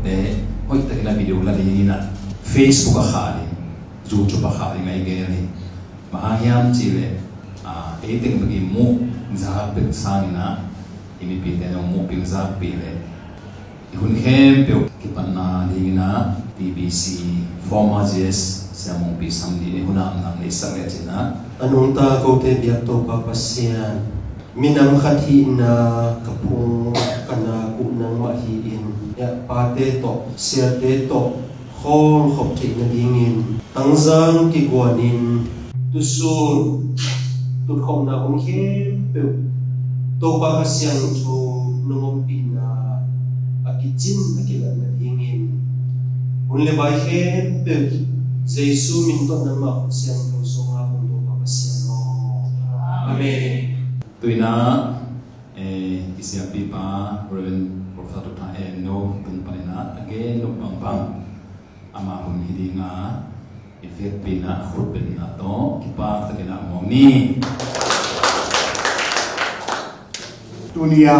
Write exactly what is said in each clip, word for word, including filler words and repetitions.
Te hoih takin a video la dingin ah Facebook ah khah ding, YouTube ah khah ding a i gen hi. Bang hang hiam cih leh, ah, ei teng bek i muh zak bek sangin ah i mipite in hong muh ping zakpih leh i hun khempeuh kipatna dingin ah T B C former G S Sia Mungpi Samdi in hun a om nang neihsak lecin ah, a nungta kote biak Topa Pasian, minam khat hihna ka phung ka nak uh nangmah hi-in, pate tawh siate tawh khawlkhop theih nadingin tangzang kiguanin tusun tutkhopna om khempeuh Topa Kha Siangtho nong ompihna a kicin a kilat nadingin hun le vai khempeuh Jesu min tawh nangmah khut siangtho suang a om Topa Pasian aw. Amen. Tuinah, eh, i siampipa Reverend Professor Doctor A N No tun paninah a gen nop bangbang ama hun hi dinga i vekpina a khutbetna tawh kipaktakin a mawng ni. Tunia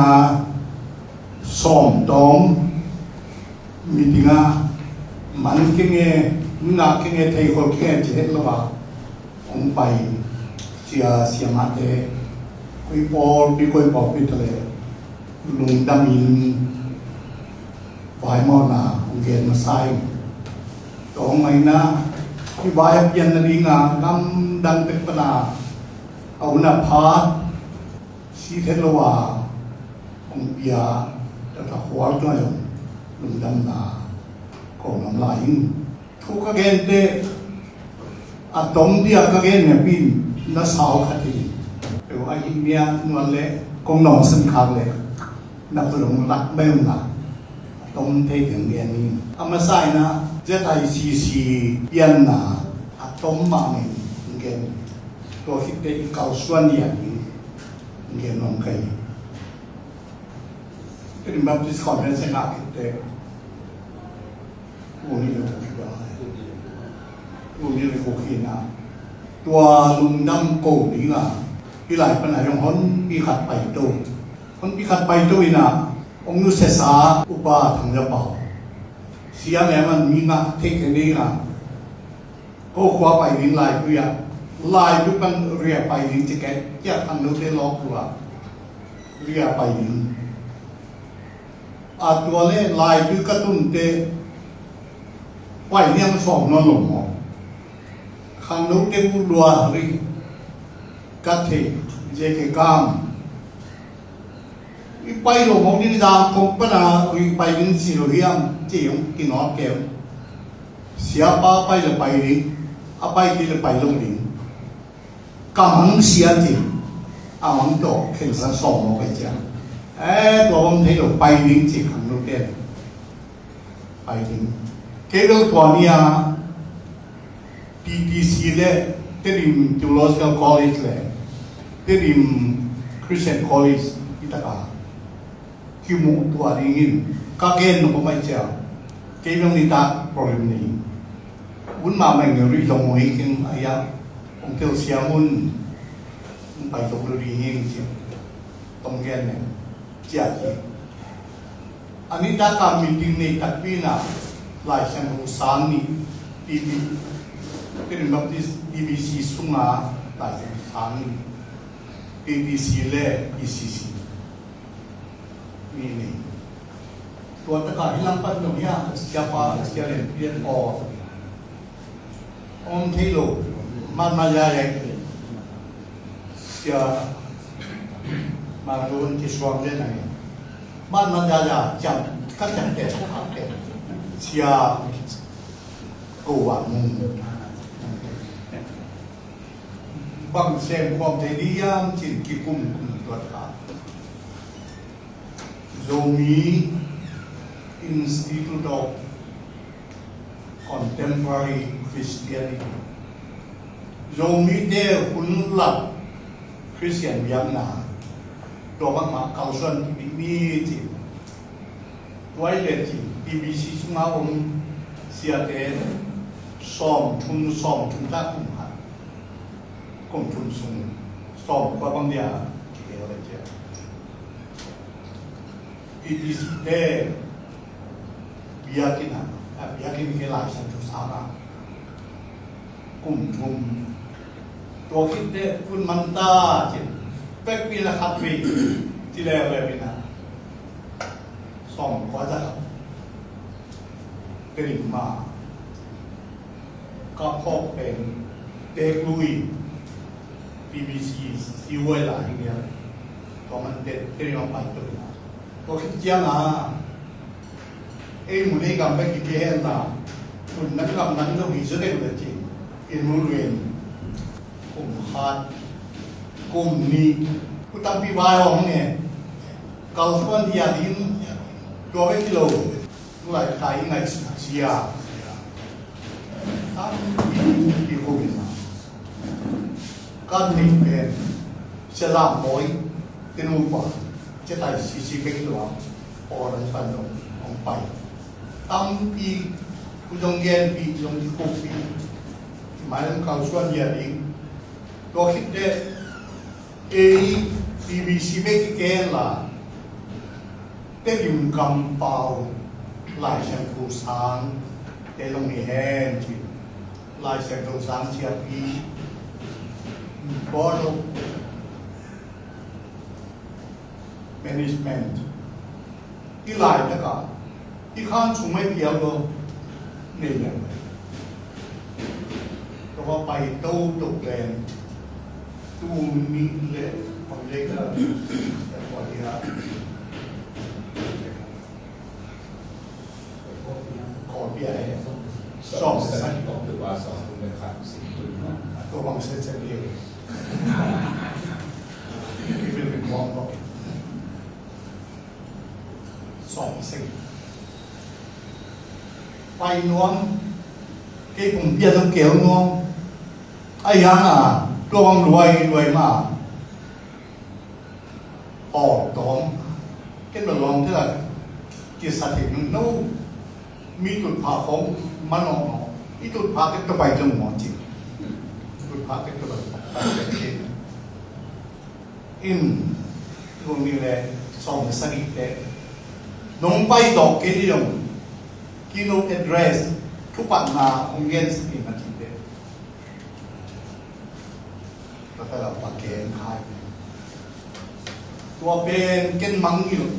sawm tawm meeting ah man kenge, ngah kenge, theikhol kenge ci het lo a hong pai sia siamahte koi pawlpi koi pawlpi ta le lungdamin vaimawhna hong gen masa in. Tua hong maina i vai a pian nadinga gamdang pek pana a hun a phat si thei lo a hong pia tata khual tua zong lungdamna kong lam lai in. Thu ka gente a tom dia ka gen ne pin na sau khat hi. Eu a hi mia nuan le kong nong san khak le na pulong lak mai um na a tom thei keng gen ni. A masa ina Z I C C pianna a tom mah men gen. Tua khit te i kau suan dia ni gen nong kai. Tedim Baptist Convention a khit te uni le kukhi ba uni le kukhi na tua lungdam ko dinga i lai pana yong hon pi khat pai to hon pi khat pai to ina ong nu sesa upa thang ja pau siam em an mi nga thei thei dinga ko khua pai ding lai pui a lai pui pan ria pai ding ci kei kia khang lo te lok tua ria pai ding. A tua le lai tui ka tun te pai niang sawm nawn lo maw? Khang lo te bu lua ri ka thei je ke kam. I pai lo maw ni da kong pana ri pai ding si lo hiam ci yong ki nawn keu. Siapa pai le pai ding a pai ti le pai lo ding. Ka mang sia ci a mang tawh khensan sawm maw kai cia. Eh tua bang thei lo pai ding ci khang lo ten pai ding. Kei lo tua nia T T C le Tedim Theological College le Tedim Christian College i taka kimuh tua dingin ka gen nop a mai cia. Kei bang nitak problem nei un mahmah ngeu rih zong ong hi keng a ia ong tel siam un ong pai zong lo dingin cia. Tong gen ne cia ci. A nitak a meeting nei takpi na Lai Siangtho sang ni T B Tedim Baptist T B C sunga Lai Siangtho sang ni T T C le T C C. Ni ni. Tua taka hi lam pan dong hia siapa sia len pian aw. Om thei lo. Man man ya ya. Sia man lo ki suang le na. Man man ya ya ciam ka ciam te ka te. Sia ko wa mung. Bang sem khawm thei ding hiam cin kikum kum tuat ka. Zomi Institute of Contemporary Christianity. Zomi te hun lak Christian biakna tua bangmah kalsuan kibit mi cin. Tua i le cin T B C sunga om siate sawm thum sawm thum ta kum khat kum thum sung sawm kua bang dia kikeu le cia. T B C te Biakinn ah, a biakinn kei Lai Siangtho sang ah kum thum. Tua khit teh kun man ta cin, pekpi na khat vei ci leuleu in ah, sawm kua za khat. Ka dim ma, ka phawk pen Teek Lui, P B C, C Y lai hi nia. Tua man teh, teh ong pai tuk ina. Tua khit ciang a, ei mun ei gam bek hi kei hen la, mun nang gam nang zong hi zaw deuh le cin. In mun ven, kum khat, kum nih, kum tampi vai hong e. Kalsuan dia ding, tua bek hi lo. Lai kai ngai sia. Tam i, i ko min na. Kan min pen, Sia Lam Moi, tenu pa, Sia Tai Sisi bek tua, or an pan dong, ong pai. Tam i, ku zong gen pi, zong di ko pi. Mai ong kalsuan dia ding. Tua khit teh, ei, P B C bek hi kei la, Tedim kampau, Lai Siangtho sang, te zong hi hen ci. Lai Siangtho sang siapi, Board of Management. I laitak a, i khan sung mai pial lo, nei leng. Tua pai to tuk leng, tu mi le, pang le ka, tua dia. Ko pia e. Sawm sagih. Tua bang se se dia. Sawm sagih. Pai nuam, kei kum pia zong keu nuam. Ai hang a, tua bang luai, luai ma. Aw, tawm. Ken ba lawm te la, kisa thei nung no. Mi tutphah khong man awk maw. I tutphah ken tua pai zong maw ci. Tutphah ken tua pai zong maw ci. In, kum nih le sawm le sagih te. Nong pai tawk kei ni zong, keynote address, thupatna hong gen sak in a ci te. Ka ta la pa gen khai. Tua pen ken mangngilh.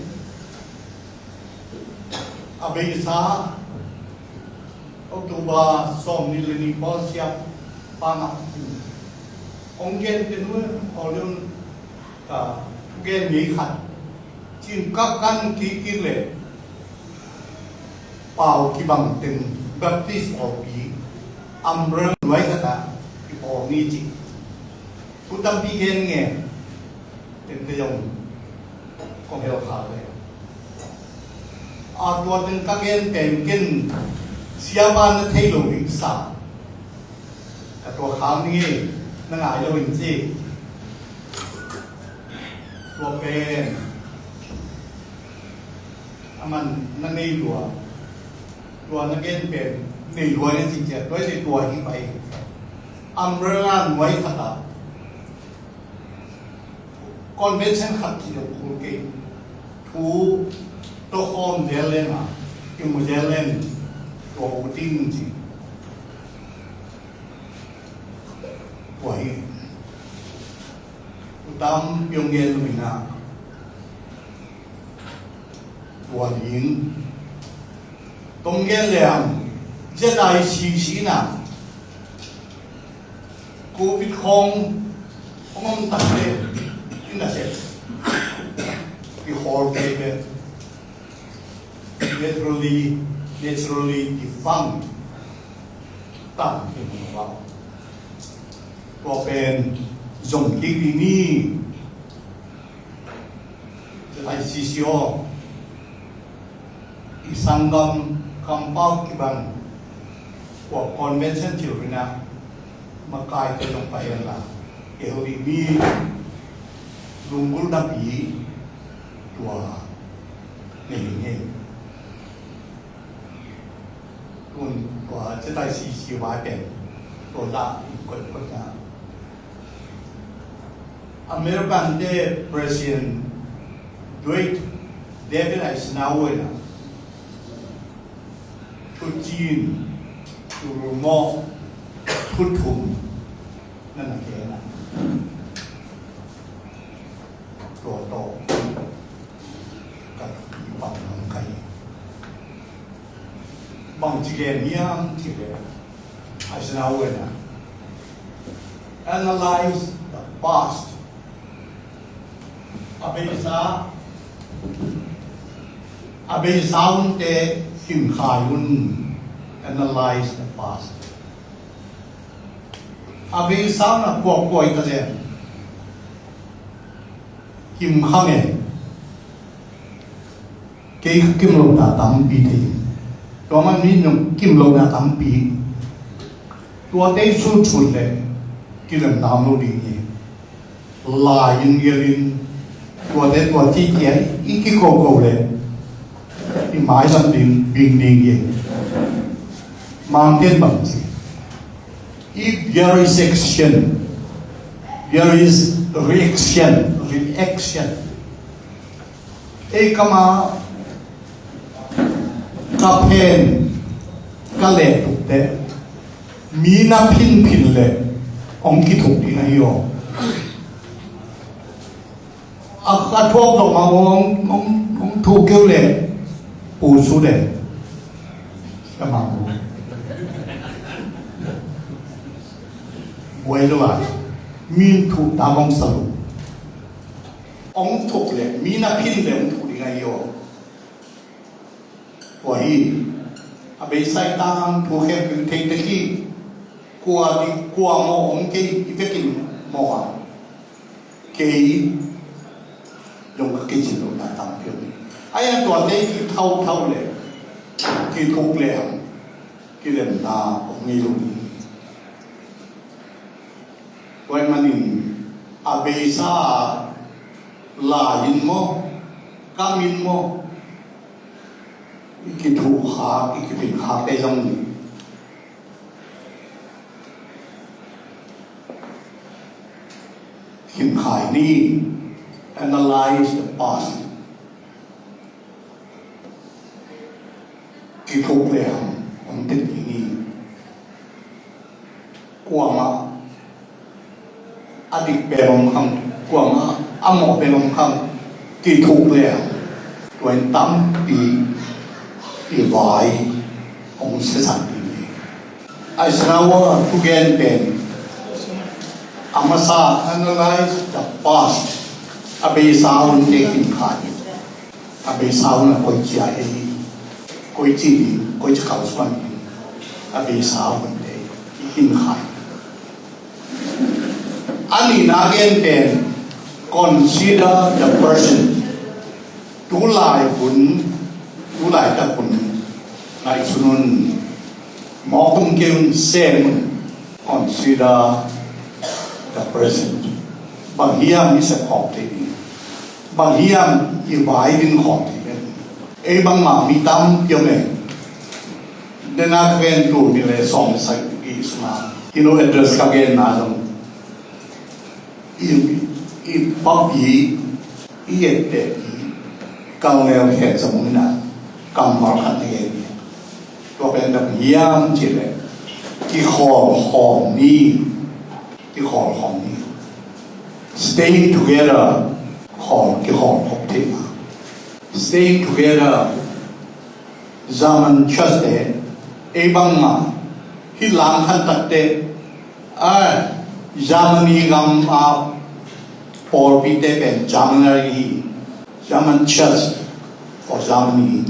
A beisa, October sawmnih le nih pawl siap pa mah. Hong gen pen uh, aw lian, ka thugen ngei khat. Cin ka kan kik kik leh pau kibang teng Baptist pawlpi umbrella luai khat ah kipawl ni ci. Thu tampi gen nge, tengte zong kong hel khak le. A tua teng ka gen pen ken siapa na thei lo ding sa. Ka tua khak ni nge, na ngai lo in ci. Tua pen a man na nei lua. Tua na gen pen nei lua na ci cia, tua i tua hi pai. Umbrella nuai khat ah convention khat ci lo khul kei. Thu tawkhawm zel leng a, kimu zel leng tua u ting ci. Tua hi. U tam piong gen lu ina. Tua ding. Tong gen leng, Z I C C na. Covid khong, hong om tak le, in a se. I hall kei be. Naturally, naturally defunct. Tam in a wow. Tua pen, zong kik ding ni. Lai sisi aw, i sanggam kampau kibang, tua convention cil ina, makai te zong pai en la, kei ho i mi lunggulh napi, tua, nei ngei. Tun tua, citai sisi vai pen, tua la, i koih koih na. American te President Dwight David Eisenhower na. Thucin, thurumawh, thuthum na na gen a, tua tawh ka i bang nang ka hi. Bang ci gen hiam cih leh, Eisenhower in analyze the past. A beisa, a beisa hunte khinkhai un, analyze the past. A beisa hun a kuakuai ta leh kimkhang e. Kei ka kimlohna tampi thei. Tua man mi nong kimlohna tampi. Tuate i sulsual leh kilemna om lo ding hi. Lai in gel in, tuate tua ci kia i kikoko leh i mailam ding, ding ding hi. Mangten bang ci. If there is action, there is reaction, reaction. Ei kama ka phen ka leh tuk teh, mi na phinphin leh hong kithuk ding ahi aw. A, a thuak dong a hong, hong, hong thuk keu leh pusu leh ka ma bu. Buai lo a, mi thuk ta hong sa lo. Hong thuk leh, mi na phin leh hong thuk ding ahi aw. Tua hi, a beisa i tangthu khempeuh thei tek hi. Kua ding, kua mawh om kei, i vekin mawh a. Kei zong ka kicin lohna tampi om hi. Ahi a tuate kithauthau leh, kithuk leh hang kilemna om ngei lo ding hi. Tua ahih manin a beisa lai in maw, kam in maw, i kithuk khak, i kiphin khak te zong khinkhai ni, analyze the past. Kithuk leh hang hong tet ding hi. Kuamah a dik pen om khang, kuamah a mawh pen om khang, kithuk leh hang tua in tampi i vai hong siasak ding hi. Eisenhower thugen pen a masa, analyze the past, a beisa hunte khinkhai. A beisa hun a koici a ei, koici ding, koici kalsuan ding, a beisa hunte i khinkhai. A nihna gen pen, consider the present. Tulai hun, tulaitak hun ngaihsun un, mawk um kei un, sem un. Consider the present. Bang hiam i sep khawm thei ding? Bang hiam i vai din khawm thei ding? Ei bangmah mi tampi om e. Dena ka gen tu ni le sawm le sagih sunga, kino address ka genna zong i, i papi, i etteh i, kang leu khen sa mung ina, kammal khat na gen hi. Tua pen bang hiam cih leh, kikhawl khawm ni, kikhawl khawm ni. Staying together, khawl, kikhawl khawm theihna. Staying together, German church te, ei bangmah, hih langkhat takteh, a, Germany gam a pawlpite pen Germany, German church for Germany.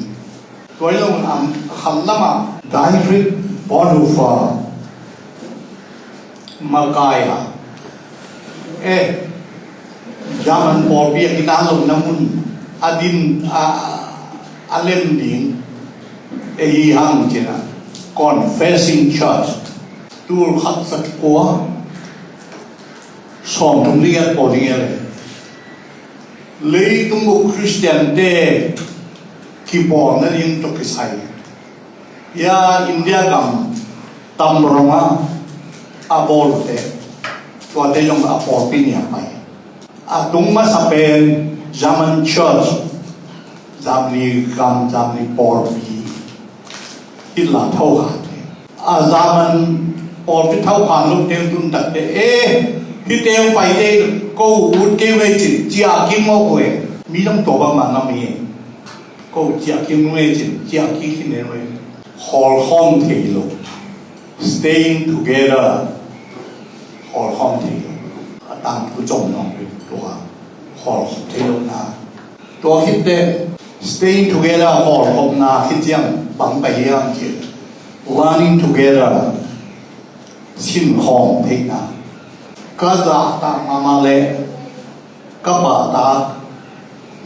Tua hi lo a, a khamlam ah Dietrich Bonhoeffer makai a, eh, German pawlpi a kitan lohna mun a din a, a lem ding ei hi hang cih a, Confessing Church, tul khat za kua sawmthum le giat pawl ding hi a le, leitung bup Khristiante kipawlna ding tawh kisai. Hia India gam tam rong a, a bawl te, tuate zong a pawlpi ni a pai. A tung masa pen German Church, Germany gam, Germany pawlpi. Hitler thokhan. A German pawlpi thokhan lo teng tun takteh, eh, hih teng paite ko ut kei ve cin ciah kim mawk uh e. Mi zong tua bangmah ngam hi e. Ko ciah kim ve cin ciah kim khin e ve. Hawlkhawm thei lo. Staying together. Hawlkhawm thei lo. A tangthu zong nong tua hawlkhawm thei lo na. Tua khit teh, staying together hawlkhopna khit ciang bang pai hiam cih, learning together, sinkhawm theihna. Ka zahtak mahmah leh ka pahtak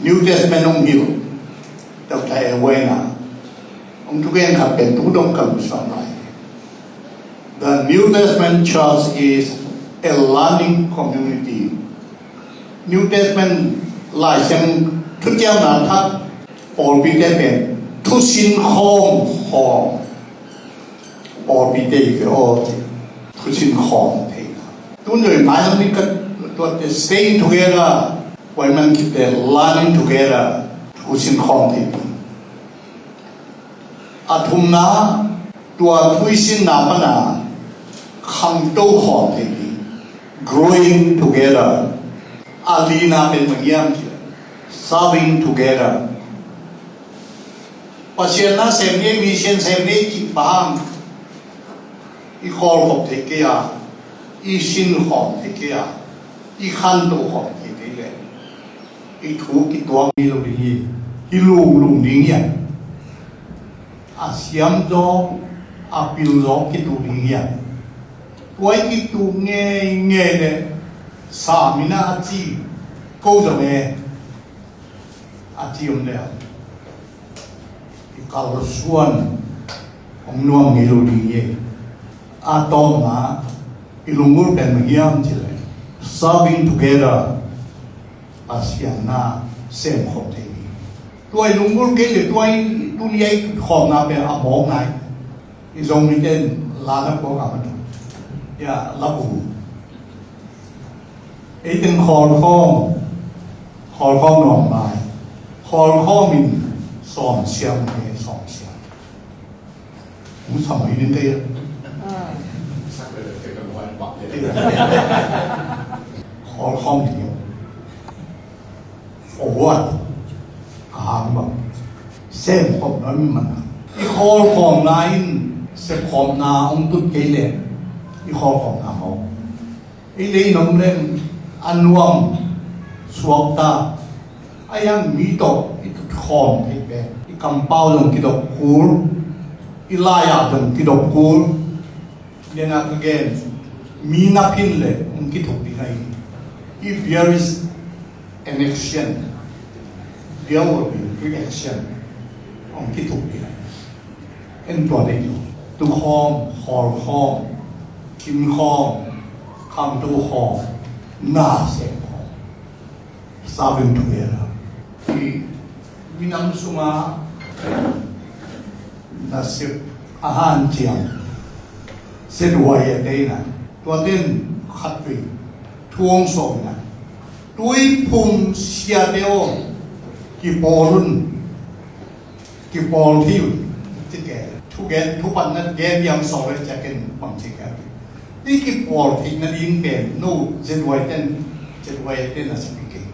New Testament hong hilh Doctor Edwin a hong thugen khat pen tu dong ka lungsim ah. The New Testament church is a learning community. New Testament Lai Siangtho thuciamna thak pawlpite pen thusin khawm khawm pawlpite hi ve aw, thusin khawm theihna. Tun zoi mailam ni ka tuate staying together, pawlman kite learning together, thusin khawm theihna. A thumna, tua thusinna pana khangto khawm thei ding, growing together. A lina pen bang hiam cih leh serving together. Pasian na sem ni, mission sem ni cih bang hang, i khawlkhop thei kei a, i sinkhawm thei kei a, i khanto khawm thei kei leh i thu kituak ngei lo ding hi. Hi lunglung ding hi a, a siam zaw, a pil zaw kituh ding hi a. Tua i kituh ngeingei leh sa min a ci ko zong e, a ci om leh i kalsuan hong nuam ngei lo ding hi. A tawpna, i lunggulh pen bang hiam cih leh serving together, Pasian na sem khawm thei ding. Tua i lunggulh kei leh tua i tuni a i khawmna pen a mawk nai. I Zomite in la na puak a man. Ya, la bu. Ei teng khawlkhawm, khawlkhawm nuam lai. Khawlkhawm in sawm siam, sawm siam. Mu sam mai ning kei a. Khawlkhawm ding. Forward. A hang bang. Sem khawmna mi man. I khawlkhawmna in sem khawmna hong tut kei leh i khawlkhawmna hong. I lei nong leng a nuam suakta. A yang mi tawh i tutkhawm thei pen i kampau zong kidop kul, i lai-ah zong kidop kul. Lian a ka gen, mi na phin leh hong kithuk ding ahi. If there is an action, there will be reaction. Hong kithuk ding ahi. En tua ding tukhawm, khawlkhawm, khinkhawm, khangto khawm, na sem khawm. Serving together. I minam sungah nasep a hanciam. Siathuai a teina. Tuate in khatvei thu hong sawm ina. Tuiphum siate aw, kipawl un. Kipawl thei un. Ci ke. Thugen, thupatna gen yang sawm le ciakin bang ci ke. I kipawl theihna ding pen no, Z Y ten, Z Y ten a sep hi kei.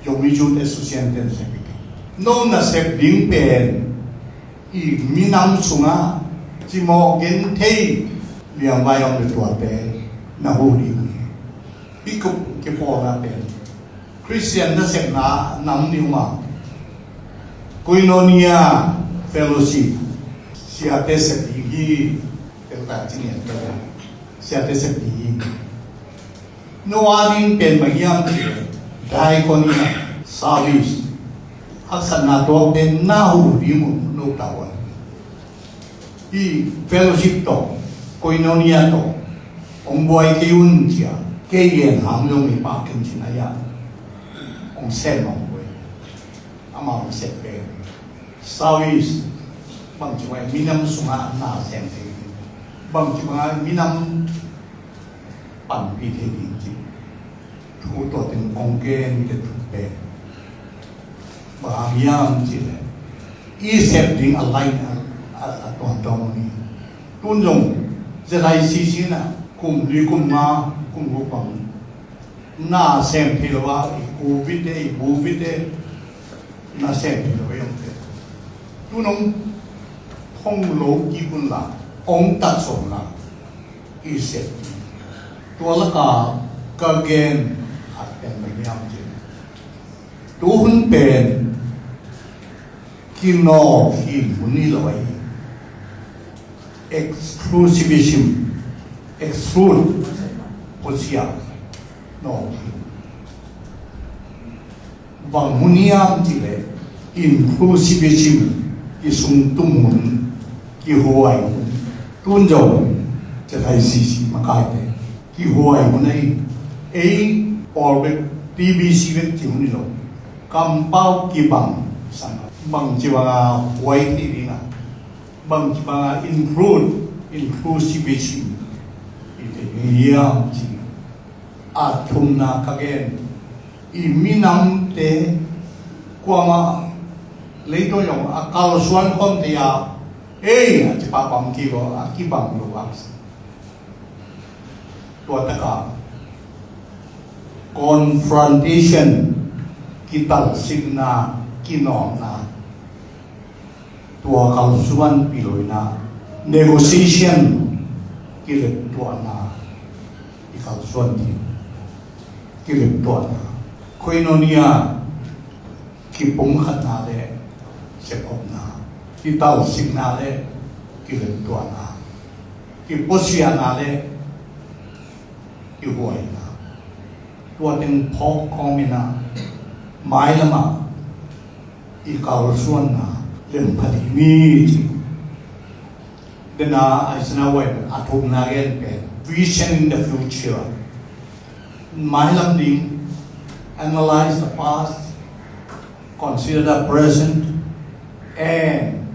Yomi Youth Association ten sep hi kei. No nasep ding pen i minam sungah cimawh genthei liangvai om le tuate na huh ding hi. Hih kipawlna pen Khristian nasepna nam ni um a, Koinonia Fellowship, siate sep ding hi. Tel ta ci nian tel. Siate sep ding hi. No a ding pen bang hiam cih leh diaconia service, haksatna tuakte na huh ding uh no ta uh a. Hih fellowship tawh, koinonia tawh hong buai kei un ci a, kei gen hang zong i pa ken cin a, hong sem hong buai. Amau hong sem pen service, bangci bang minam sungah na sem thei, bangci bang minam panpih thei ding cih thu tua teng kong gen te thu pen bang hiam cih leh i sep ding a lain a, a A tuamtuam ni. Tun zong Z I C C na kum li kum nga kum guk bang na sem thei lo a, i covid te, i covid te na sem thei lo a, i om te. Tun hong thong lo kik un la, hong tat sawm la, i sep. Tua laka ka gen khat pen bang hiam cih, tu hun pen kinawk hi mun hi lo ahi. Exclusivism, exclude, pusia, nawk hi. Bang hun hiam cih leh inclusivism, kisungtum hun, kihuai hun. Tun zong Z I C C makaite kihuai hun ahi. Ei pawl bek, T B C bek ci hun hi lo. Kampau kibang sang, bangci banga huai thei ding a, bangci banga include, inclusivism i thei ding hiam ci. A thumna ka gen, i minamte kuamah leitung zong a kalsuan khawm thei a, ei, a ci pahpah kik aw, a kibang lo a. Tua taka confrontation, kitalsikna, kinawkna, tua kalsuanpih lo in a, negotiation, kileptuahna, i kalsuan ding, kileptuahna, koinonia, kipumkhatna le sepkhopna, kitalsikna le kileptuahna, kipuasiahna le kihuaina, tua teng phawk kawmin a, mailamah i kalsuanna lem pha ding hi ci. Dena Eisenhower a thumna gen pen, vision in the future. Mailam ding, analyze the past, consider the present, and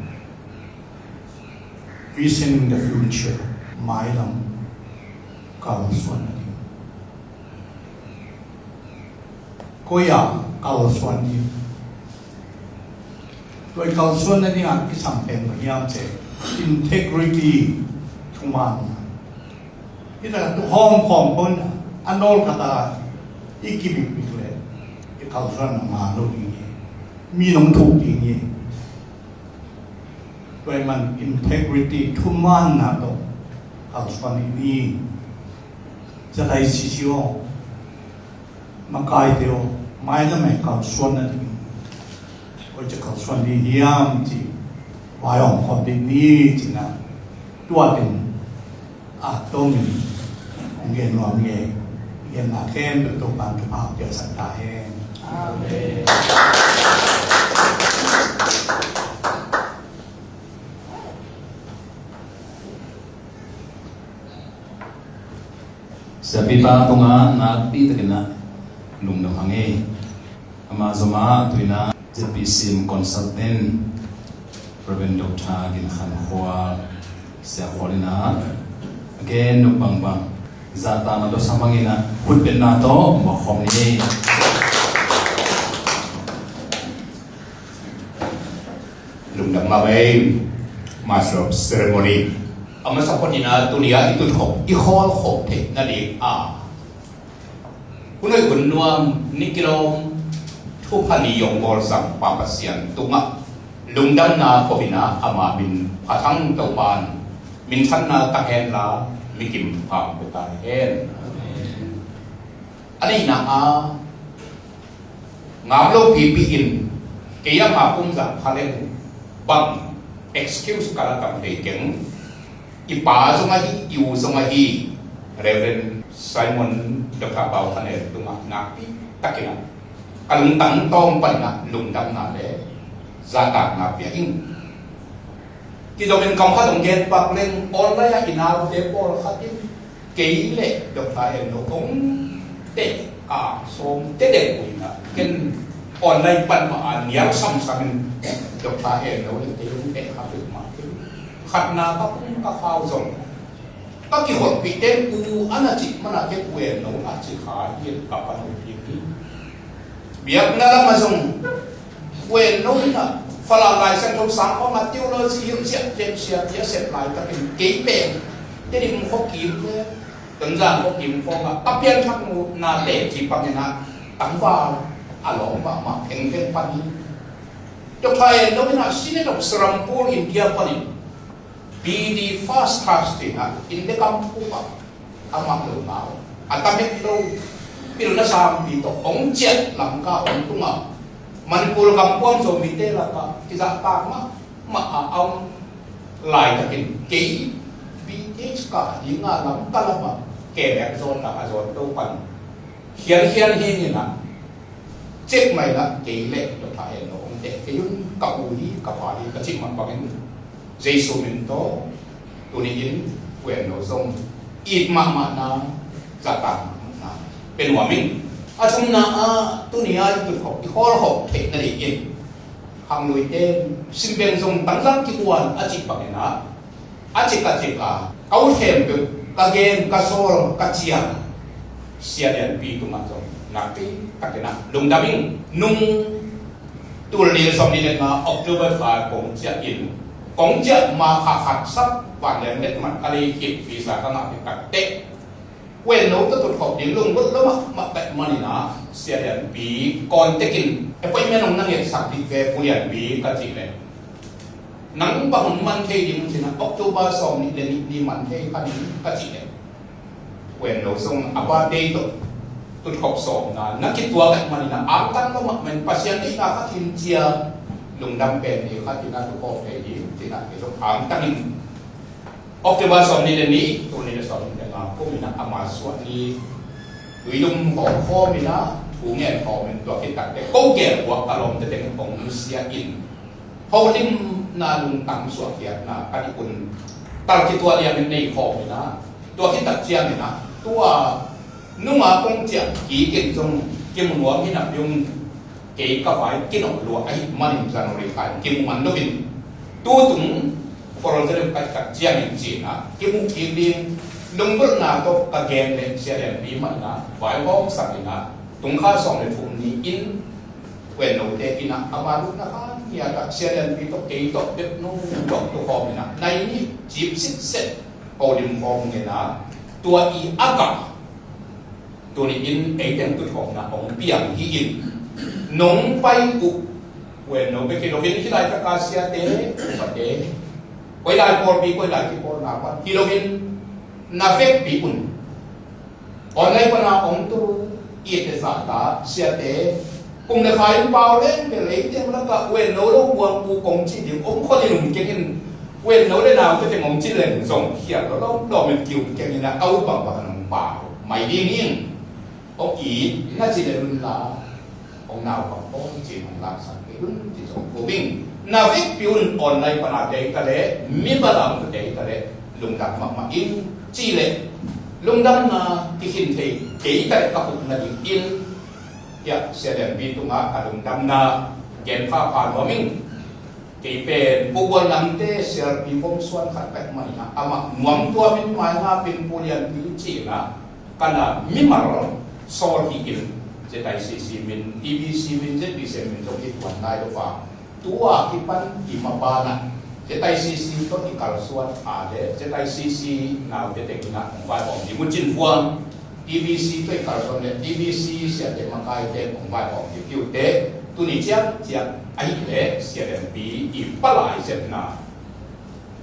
vision in the future. Mailam kalsuan na ding. Koi a kalsuan ding. Tua i kalsuan nading a kisam pen bang hiam cih leh integrity, thuman. Hih takah tu hawm khawm pon a, nawl khat a i kibikbik leh i kalsuan na ngal lo ding hi. Mi nong thuk ding hi. Tua ahih man integrity, thumanna tawh kalsuan i ni. Za dai sisi aw. Makaite aw, mailam ah kalsuan nading, koici kalsuan ding hiam cih vai om khawm ding ni ci-in ah, tua teng a tomin hong gen nuam ing ei. Genna khempeuh Topa'n thupha piaksak ta hen. Amen. Siapipa tungah nakpi takin ah lungdam hang ei. Amah zomah a tuina Z P C M consultant Reverend Doctor Gin Khan Khual, Sia Khual in ah a gen nop bangbang zahtakna tawh sa mangin ah khutbetna tawh mawk khawm ni. Lungdam mahmah ei, Master of Ceremony. A masa panin ah tuni-a i tutkhop, i khawlkhop theih nading a, hun hoih hun nuam ni kilawm, thupha ni hong bawlsa Pa Pasian tungah lungdamna komin ah ama min pha thang Topa'n minthanna tang hen la, mikim pha hong pia ta hen. A nihna ah, ngap lo pipi in, kei a ngap um zah pha leng bang excuse ka la tam thei keng. I pa zong ahi, i u zong ahi, Reverend Simon Doctor Pau Khan Nel tungah nakpi takin ah ka lungtang tawng panin ah lungdamna le zahtakna pia ing. Kizom in kam khat hong gen pak leng, online ah i naute pawlkhat in kei le Doctor Eno kong teh a sawm teh deuh uh in ah, ken online pan mah a nial samsam in Doctor Eno le kei hong teh kha peuhmah kei. Khatna ka kum ka khau zong ka kiholhpih teng, u a na cih man a ken U Eno a ci kha hi in ka pan uh hi hi. Biakna lam ah zong U Eno in ah Falam Lai Siangtho sang khawngah theology hilh siah, siah, siah, siah, siah laitakin kei pen Tedim khua kim le Tonzang khua kim khawngah ka pianthak nate cih bangin ah tangval a lawm mahmah phengpheng pan hi. Doctor En Lo in ah Synod of Serampore India panin B D First Class tih ah India kam phuh ah amah lo nau a tam het lo pilna sangpi tawh hong ciah Lamka hong tung a, Manipur gam puang Zomite lakah kizahtak mahmah a om laitakin kei B T H kah ding a Lamka lamah kenek zawn tak a zawn to pan khiankhian hi ning ah, cek mai lah kei leh Doctor En Lo hong teh kei un, ka u hi, ka pa hi ka cih mah bangin Jesu min tawh tuni in U En Lo zong it mahmahna, zahtak mahmahna pe nuam ing. A thumna ah tuni a i tutkhop i khawlkhop theih nadingin khangluite in Simbeng zong Tangzang kikuan a cih bangin ah a cik a cik a ka ut khempeuh ka gen, ka sawl, ka ciam Sia Lianpi tungah zong nakpi takin ah lungdam ing. Nung tul nih le sawmnih le nga October kha kong ciah in, kong ciah ma kha khat sap vanleng let mat ka lei khit visa ka ngah khit tak teh U En Lo tawh tutkhop ding lunggulh lo mahmah ka hih manin ah Sia Lianpi contact in appointment hong na ngetsak dih ve Pu Lianpi ka cih leh, nang bang hong man thei ding ci-in ah October sawmnih le nih ni man thei kha ding ka cih leh, U En Lo zong a birthday tawh tutkhop sawmna na kituak ahih manin ah angtang lo mahmah in Pasian deihna khat hi ciang lungdam pen ni khat in ah tukhawm thei ding ci-in ah kei zong angtang in October sawmnih le nih, tul nih le sawmnih le nga kum in ah ama suah ni tuilum hawm khawm in ah thu ngen khawm in tua khit tak teh ko gel uah ka lawmte teng hong sia in holimna lungtang suahkhiatna ka nih un tal kituah liamin nei khawm in ah, tua khit tak ciangin ah tua nunga kong ciah kik in zong kimu nuam hi napi un, kei ka vai kinawh lua ahih manin January kha in kimu man lo in, tutung February ka hih tak ciangin ci-in ah kimu kik ding lunggulhna tawh ka gen leh Sia Lianpi mah in ah vaihawmsak in ah, tung kha sawm le thum ni-in U En Lo te in ah ama lutna kha ngiat ah Sia Lianpi tawh kei tawh bek nung tawh tukhawm in ah nai nih cip sitset holim khawm ngen a, tua i ak ah tuni in eiteng tutkhopna hong piang hi in, nong pai uh U En Lo bek hi lo in, hih laitak a siate, upate, koi lai pawlpi, koi lai kipawlna pan hi lo in, na vekpi un online pana hong tu i te zahta siate, kum le kha in pau leng bel ei teng lakah U En Lo lo buang uh kong cih ding om khol in um keng in, U En Lo le naute teng hong cih leng zong khial lo lo lo men kium keng in a, a ut bangbang in hong pau mai ding in hong it na cih le un la, hong naupang pawl cih hong laksak kei un ci zong ko ing. Na vekpi un online pana tei ta le, mi bala hong tei ta le, lungdam mahmah ing ci le, lungdamna kikhin thei kei ta le ka puk nading in, ya, Sia Lianpi tungah ka lungdamna gen phapha nuam ing. Kei pen Pu Bual Lamte sialpi kong suan khat pek manin ah, amah nuam tuamin mai ngapin Pu Lianpi ci-in ah, ka na mimal sawl hi in, Z I C C min, T B C min, Z B C min zong hi tuan lai lo va. Tua kipan i maban ah Z I C C tawh i kalsuan a le Z I C C naute teng in ah hong vaihawm ding uh cin vuang. T B C tawh i kalsuan le T B C siate makaite hong vaihawm ding uh te, tuni ciangciang ahih leh Sia Lianpi i palai sepna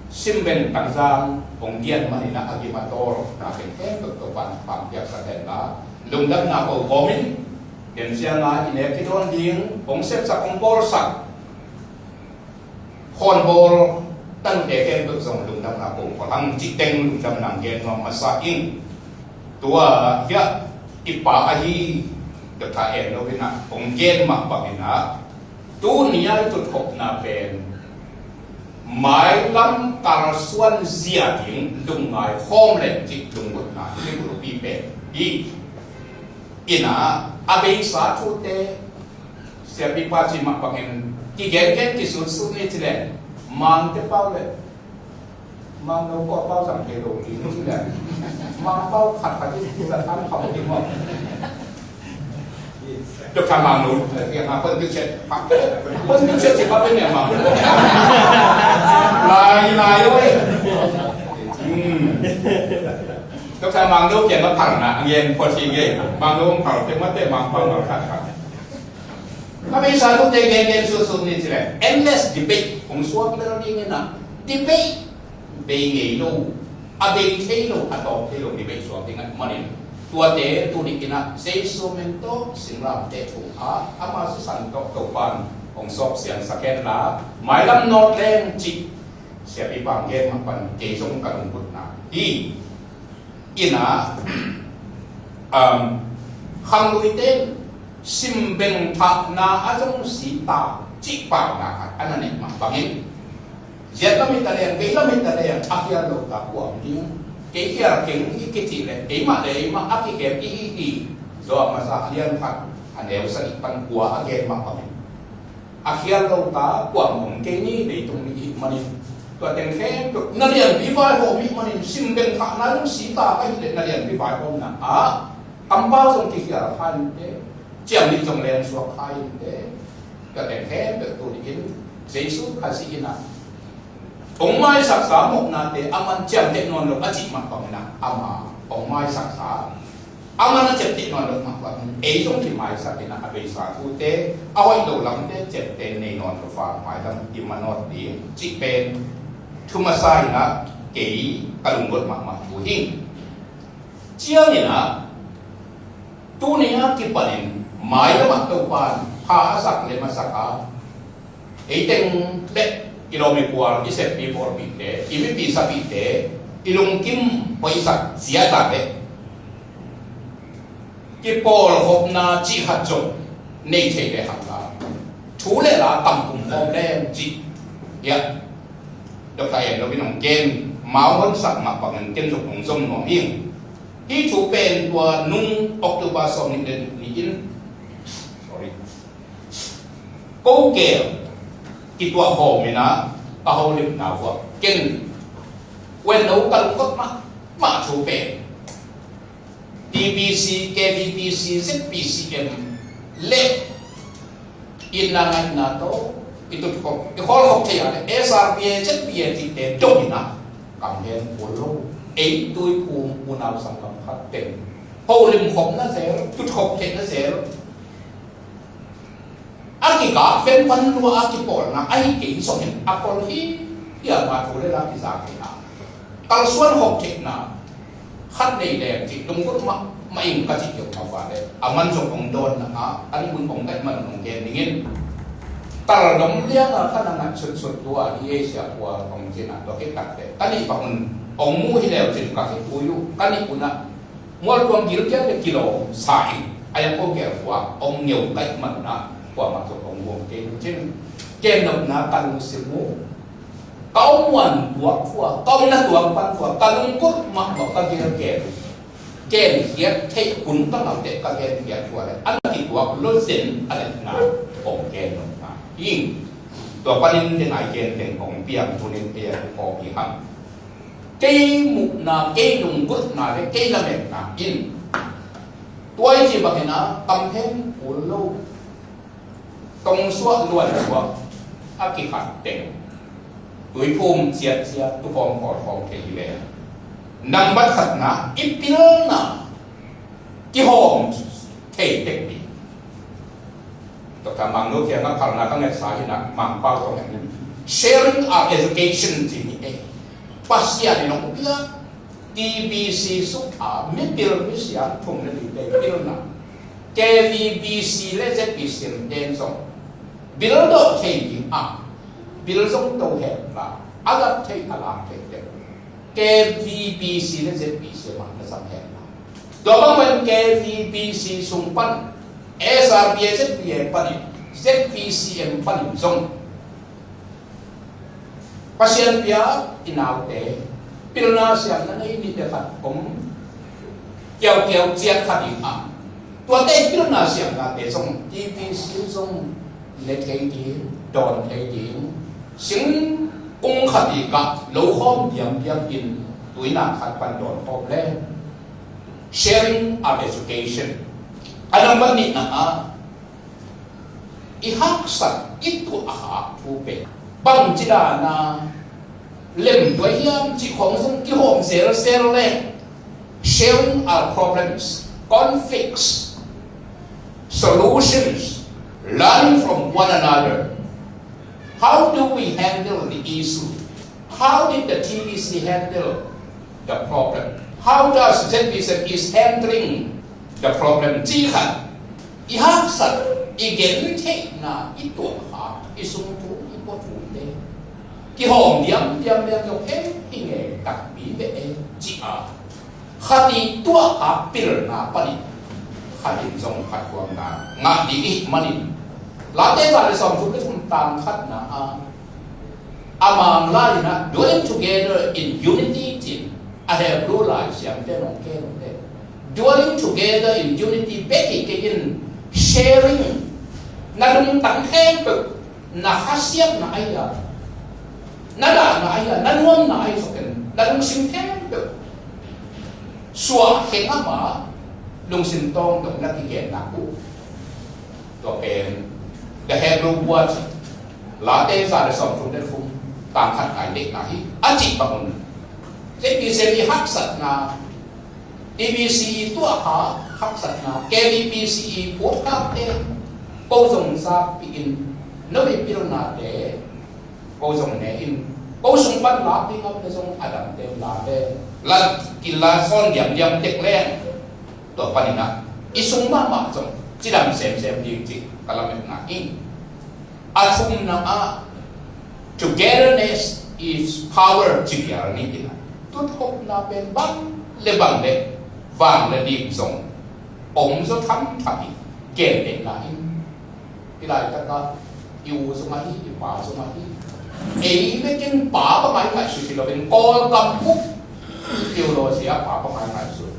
Simbeng Tangzang hong dian manin ah a gim a tawl na khempeuh Topa'n hong piaksak hen la, lungdamna ko kawmin, den ciang a i nek kidawn ding hong sepsak hong bawlsak khawnbawl tangte khempeuh zong lungdamna ko kawlhang cihteng lungdamna gen nuam masa ing. Tua hiah i pa ahi Doctor En Lo in ah hong gen mah bangin ah, tuni a i tutkhopna pen mailam kalsuan zia ding lungngai khawm leh cih lunggulhna i bulpi pen hi. In ah a beisa thute siapipa cih mah bangin kigengen kisutsut ni ci leh, Mangte pau le Mangno pau pau zang thei lo ding ci leh, Mang pau khatkhat in zat an kham ding maw? Doctor Mangno, eh, kiangah hon ding ciat, hon ding ciat ci pah pen ne Mangno. Lai, lai oi. Hmm. Doctor Mangno kiangah phalna a ngen phot hi ngei. Mangno hong phal teh mate, Mangpau Mangkhat khat. A beisa tute gen gen sut sut ni ci leh, endless debate hong suak lel ding in ah, debate bei ngei lo, a bei thei lo, a tawp thei lo debate suak ding ahih manin, tuate tuni in ah Jesu min tawh singlamteh tung a, ama sisan tawh Topa'n hong sawp siangsak hen la, mailam nawt leng cih Siapi Pang gen mah pan kei zong ka lunggulhna hi. In ah, um, khangluite in simbeng thahna ah zong si ta cih pauna khat a na neih mah bangin, ziat lam hi ta leng, kei lam hi ta leng, a khial lo ta kuam ding, kei khial keng i kicih leh, keimah le eimah a kikhem i hi hi. Zo a masa a lian khat, a neu sagih pan kua a gen mah bangin, a khial lo ta kuam om kei ni, leitung mi i hih manin. Tua teng khempeuh na lianpi vaihawm i hih manin, simbeng thahna zong si ta ka hih leh na lianpi vaihawmna ah kampau zong kikhial kha in teh, ciang nih zong leng suak kha in teh. Tua teng khempeuh tuni in Jesu Khazih in ah hong maisaksa mawhnate a man ciamteh nawn lo a cih mah bangin ah, ama hong maisaksa a man a ciamteh nawn lo mah bangin ei zong kimaisak in ah, a beisa thute, a hoih lo lamte, ciamteh nei nawn lo fa mailam i manawt ding cih pen thu masa in ah kei ka lunggulh mahmah thu hi. Ciangin ah tuni a kipanin mailam ah Topa'n pha a sak le masak a, ei teng le i lawm i kual, i seppi pawlpite, i mipi sapite, i lungkim hoihsak zia ta le kipawlkhopna cih khat zong nei thei le hang la, thu le la tam kum khawm leng cih hiah Doctor En lo in hong gen, mau honsak mah bangin ken zong hong zom nuam ing. Hih thu pen tua nung October sawmnih le nih ni-in, sorry, ko gel kituah khawm in ah ka holimna vuah ken wen lo ka lungkot mahmah thu pen T B C, K V B C, Z P C M le itna ngaihna tawh i tutkhop, i khawlkhop thei a le S R P A, Z P A cihte dong in ah kam hen kul lo. Ei tuiphum unau sanggam khat teng holimkhopna zel, tutkhop theihna zel, a kikak pen pan lua a kipawlna ahi kei zongin a kol hi, hiam a thu le la kiza kei a, kalsuan khop theihna khat nei leng cih lunggulh mahmah ing ka cih hi. Om a va le a man zong hong dawnna ah a nih un hong daih man un hong gen dingin, taldom lianga kha na ngat sutsut tua hi ei, Sia Khual hong cih a, tua khit tak teh ka nih bang un hong mu hi leu cin ka khitui uh, ka nih un ah mualtuam gilkial le kilawm sa ing. A yang ko gel khua hong ngeu kaih man un ah kuamah zong hong guam kei uh cin, ken nopna ka lungsim uh, ka om muan tuak khua, ka omna tuak pan khua, ka lunggulh mahmah ka gelgel uh, genkhiat theih hun ka ngah teh ka genkhiat khua le a na kituak lo zen a letna hong gen nopna hi. Tua panin den ai gen teng hong piang tunin ei a kipawh i hang. Kei muhna, kei lunggulhna le kei lametna in tua i ci bangin ah kam hen kul lo, tongsuah luansuah a kikhat teng tuiphum ciatciat, tukhawm khawlkhawm thei hi le, nambat khatna i pilna kihawm thei tek ding. Doctor Mangno kiangah phalna ka ngetsa hi in ah, Mangpau tawh ngen in, sharing our education ci ni ei. Pasian in hong piak T B C sung a mipil misiam thum le nihte pilna, K V B C le Z P C M ten zong bil dawh thei ding a, bil zong to hen la, a zat thei a lam thei te, K V B C le Z P C M ah na zang hen la. Tua bang pen K V B C sung pan, S R P A Z P A panin, Z P C M panin zong Pasian pia i naute pilna siamna nei nih le khat om kiaukiau ciat kha ding a, tuate pilna siamnate zong T B C zong ne thei ding, dawn thei ding, singkung khat i kah lo khawm diamdiam in tuina khat pan dawn khawm le sharing of education. A nambat nihna ah I haksat, i tuahkhak thu pen bangci dana lemtuai hiam cih khong zong kihawm zelzel le sharing our problems, conflicts, solutions, learning from one another. How do we handle the issue? How did the T B C handle the problem? How does Z B C is handling the problem? Ci khat, i haksat, i gentheihna, i tuahkhak, i sungthu, i puathute kihawm diamdiam lian lo kei hi ngei takpi ve e, ci a. Khat i tuahkhak pilna panin khat in zong khat thuamna ngah ding i hih manin, Late za le sawmthum le thum tang khatna a, a Mang lai in a dwelling together in unity cin, a Hebrew lai siamte nong ken te, dwelling together in unity bek hi kei in, sharing, na lungtang khempeuh, na khasiatna ahi a, na dahna ahi a, na nuamna ahi zongin na lungsim khempeuh suah kheng a, ama lungsim tawng dong na kigenna uh. Tua pen The Hebrew Word, Late za le sawmthum le thum tang khat ngai deihna hi a cih bang un, J B C i haksatna, T B C i tuahkhak haksatna, K B B C i phuakkakte, ko zong zakpih in, no i pilnate ko zong ne in, ko sung pan lak ding a om le zong a damte late la, kila sawn diamdiam tek leng, tua panin ah i sung mahmah zong cidam semsem ding cih ka lametna hi. A thumna ah, togetherness is power, ci pial ni in ah, tutkhopna pen bang le bang le, vang le lim zong om zaw thamtham hi, gentehna in, hih laitakah i u zong ahi, i pa zong ahi. Ei bekin pa bang a i ngaihsut hi loin Kawlgam bup theology ah pa bang a i ngaihsut.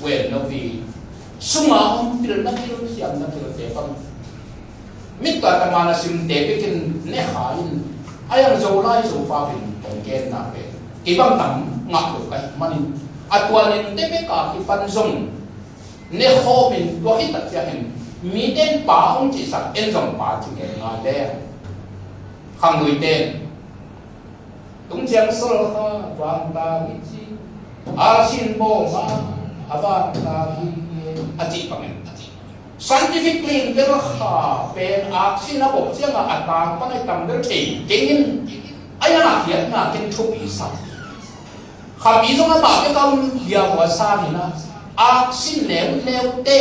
Wen no pi sunga om pilna pil, siamna pilte bang, mit tua tama na simte bekin ne kha in, a yang Zolai Zopau in hong genna pen kei bang tam ngah lo ka hih manin, a tua ninte bek a kipan zong ne khawm in, tua hi tak ciangin mite in pa hong cihsak, en zong pa ci ngei ngai leng. Khangluite in, tung ciang sol kha vangtang i ci, a sin bawm a, a vangtang hi, a cih bangin, scientific ling bel kha pen aksi na bawh ciangah a tang pan a i tam bel thei keng in, a yang a khiatna ken thupi sak. Khapi zong amah bek a um liamua sang in ah, aksi neuneute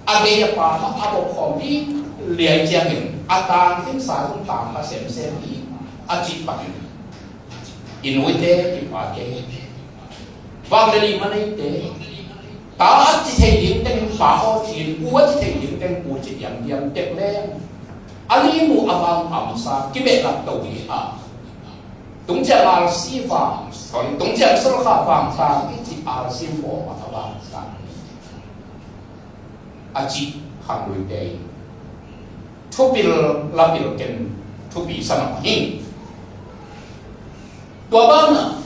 a gei a pa mah a bawh khawm ding liai ciangin a tang khinsa zong tang kha semsem hi, a cih bangin, i nuite, i pate, vang le lim a neite, ta a ci thei ding teng pa aw ci-in, u a ci thei ding teng u ci diamdiam tek leng, a lim uh a vang amsa kibehlap to hi a. Tung ciang alsi vang, sorry, tung ciang sol kha vangtang i ci, alsi bawm a vangtang a cih khangluite in thupil lapil ken thupi sa mah hi. Tua banah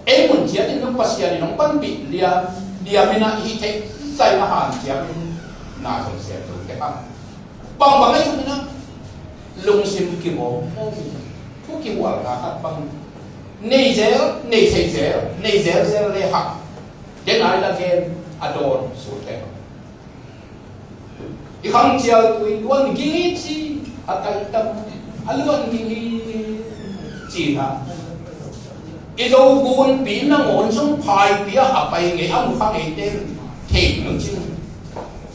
ei mun ciat in nong Pasian in nong panpih lian, liam in ah i hih theih zai a hanciam in na zong sem lo te hang. Bangbang ahi zongin ah lungsim kibawm, thu kihualna khat bang nei zel, nei thei zel, nei zelzel le hang. Ken ai la gen a dawn sut le hang. I khang cial tui luan ging hi ci, a kai tam, a luan ging hi ci na. I Zo gunpi nangawn zong phaipi ah a pai ngei, a mu kha ngei ten thei nu cin.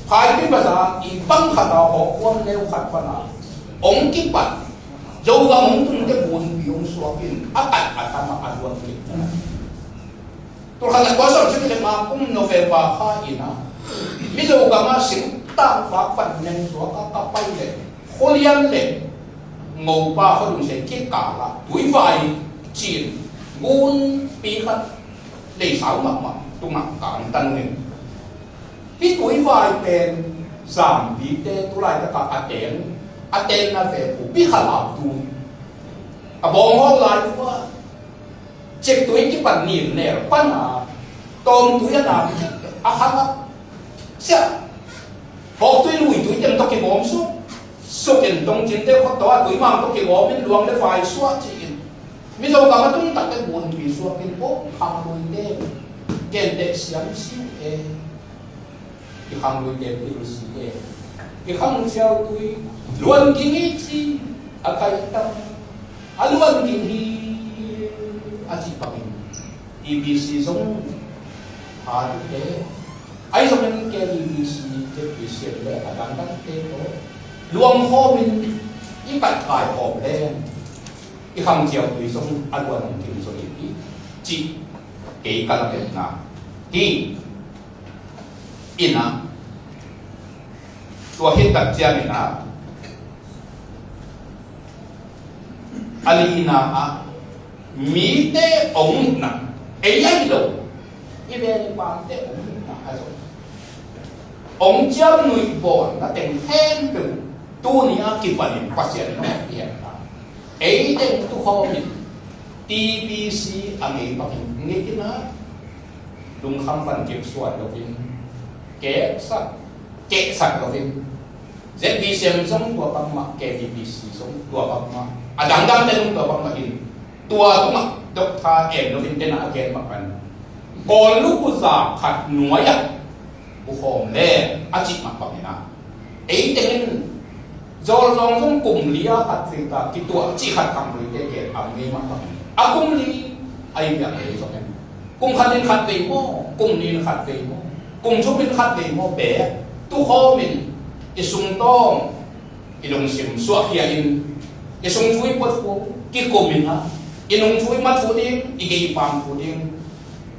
Phaipi bazar i bang khat a hawh kuam neu khat pan a hong kipat, Zogam hong tungte gunpi hong suak in, a kat a tam a luan kik. Tulkhat a kua sawm sik le nga kum November kha in a, Mizo gam a singtang fak pan neng suak a ka pai le, Khualian le Ngopa khuadung se kikal ah tuivai cin, gunpi khat leisau mahmah tungah ka angtan uh in. Hih tuivai pen Zampite tulaitak ah a teng, a tenna ve uh, pi kha lau tu, a bawng hawk lai tua, ciktui kipan nilnel pan a, tawmtui a na, a khang ah, sia, hawktui luitui teng tawh kibawm suk. Sukin tongcinte khua tawh a tuimang tawh kigawmin luang le vai suah ci-in Mizo gam a tung takte gunpi suakin aw khangluite genteh siamsiu e. I khangluite pilsi e. I khangciau tui luan ging i ci a kaitam a luan ging hi a cih bangin T B C zong a dute ahi zongin K B B C te Christian le a dangdangte tawh luang khawmin i kat kai khawm le i khangciau tui zong a luan hong kim zong i cih kei ka lametna hi. Ina tua hi tak ciangin a a lina ah mite ong muhna ei ahi lo i veng i pamte ong muhna a zong ong ciam nuih bawl na teng khempeuh tuni a kipanin Pasian nong i hemna ei teng tukhawmin T B C a ngei bangin ngei kina lungkham van kip suan loin keksak keksak loin Z B C M zong tua bangmah, K B B C zong tua bangmah, a dangdangte zong tua bangmah in tua tungah Doctor M. Lovin tena a gen mah pan Kawl lukhu za khat nuai-ah bukhawm le a cih mah bangin ah ei tengin Zawlzawng zong kum li a khat vei ta kituah cih khat khangluite gen a ngei mah bangin a kum li a i biak ngei zong en kum khat in khat vei maw, kum nih in khat vei maw, kum thum in khat vei maw, bek tukhawmin i sungtawng i lungsim suahkhia in i sungthu i puatkhu kikumin a i nungthu i mathu ding i gei i pamthu ding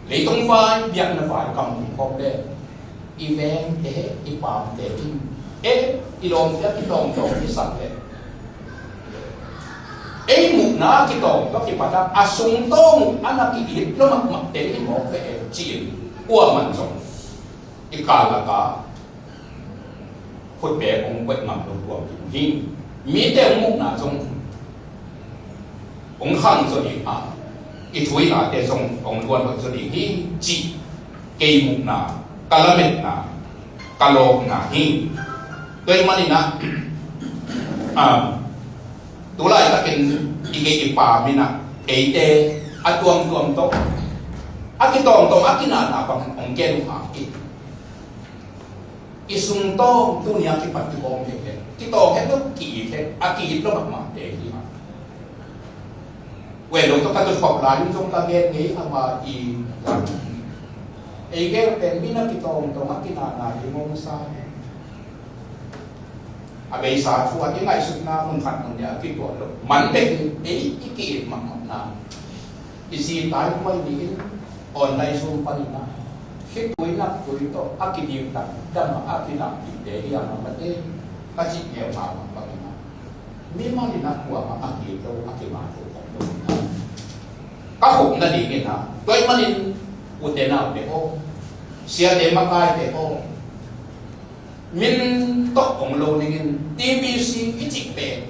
leitung vai biakna vai kam hong khawm le i vengte i pamte in e i lawmte a kitawngtawng i sak le ei muhna kitawng tua kipata a sungtawng uh a na ki-it lo mahmahte i mawk ve e ci-in kuaman zong i kallaka khutbek hong koih ngam lo tuam ding hi. Mite hong muhna zong hong khang zaw ding a i thu i late zong hong luan hoih zaw ding hi cih kei muhna ka lametna ka lawpna hi. Tua ahih manin ah ah, tu laitakin i gei i pam in ah eite a tuamtuam tawh a kitawngtawng a kinana bang hong gen uh hang i i sungtawng tuni a kipat kitawng thei le kitawng het lo ki-it het a ki-it lo mahmahte hi hang. Weh lo tawh ka tutkhop lai in zong ka gen ngei ama i ei gel pen mi na kitawngtawng a kinana hi mawngsa hi. A beisa thu a i ngaihsutna mun khat mun nih a kituah lo man bek in ei i ki-it mahmahna i zi tai huai ni in online sum panin ah khitui naktui tawh a kidiktak dam a a kinakdikte hi a mah mate ka cih neu hang bangin ah mimal in ah kuamah a ki-it lo a kimatho khop lo in ah ka khupna dingin ah tua ahih manin ute naute aw siate makaite aw min tawh hong lo dingin T B C i cih pen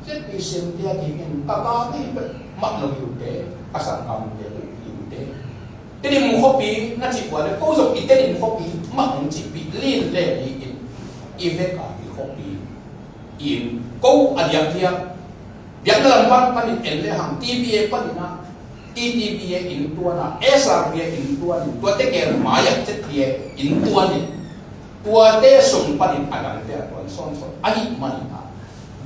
Z B C M te a dingin ka ka ngei peuh mah lo hi ute ka sanggamte uh hi ute. Tedim khuapi na cih ua le ko zong i Tedim khuapi mah hong cihpih lin le li in i vek a i khuapi in ko a diakdiak biakna lam pan panin en le hang T B A panin ah T T B A in tuan a S R B A in tuan in tuate gel mai-ah Z B A in tuan in tuate sung panin a dangte a tuan sawnsawn ahih manin ah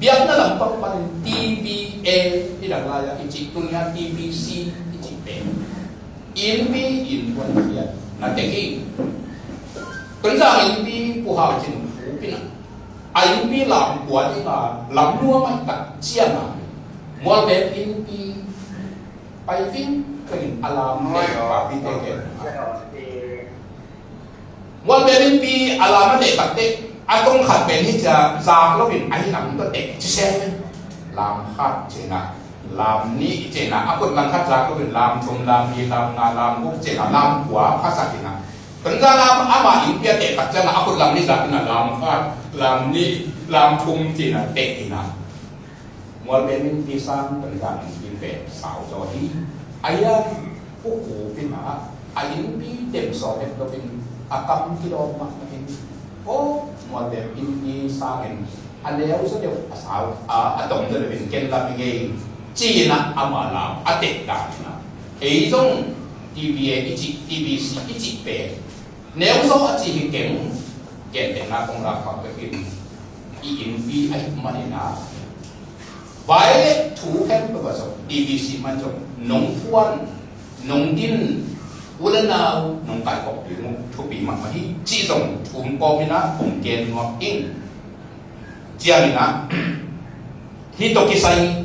biakna lampang panin T B A i dang lai-ah i cih tuni-a T B C i cih pen innpi in tuan khiat na tek hi. Tonzang innpi Pu Hau Cin Khup in ah a innpi lam kua ding a lam nuam ahih tak ciangin Mualbem innpi pai vingveng in a lam te papite gen Mualbem innpi a lam a teh tak teh a tong khat pen hi cia zak loin ahi lam tua teh ci sem in lam khat cina lam nih cina a khut lam khat zak loin lam thum lam li lam nga lam guk cina lam kua phasak ina Tonzang lam ama innpi a teh tak ciangin a khut lam nih zak ina lam khat lam nih lam thum cina teh ina Mualbem innpi sang Tonzang innpi pen sau zaw hi. A hian Pu Khup in ah a innpi dem sawm het loin a kam kidawm mahmah in aw Mualbem innpi sangin A neu zaw deuh, a sau, a, a tom zaw deuh in ken lam i ngei ci-in ah, ama lam a tek dan in ah. Ei zong T B A i cih, T B C i cih pen neu zaw a ci hi keng. Gentehna kong lak pak bek in, i innpi ahih manin ah, vai le thu khempeuh ah zong T B C man zong nong phuan, nong din, u le nau nong kaikhop ding uh thupi mahmah hi cih zong thu kawmin ah kong gen nuam ing. Ciangin ah, hih tawh kisai,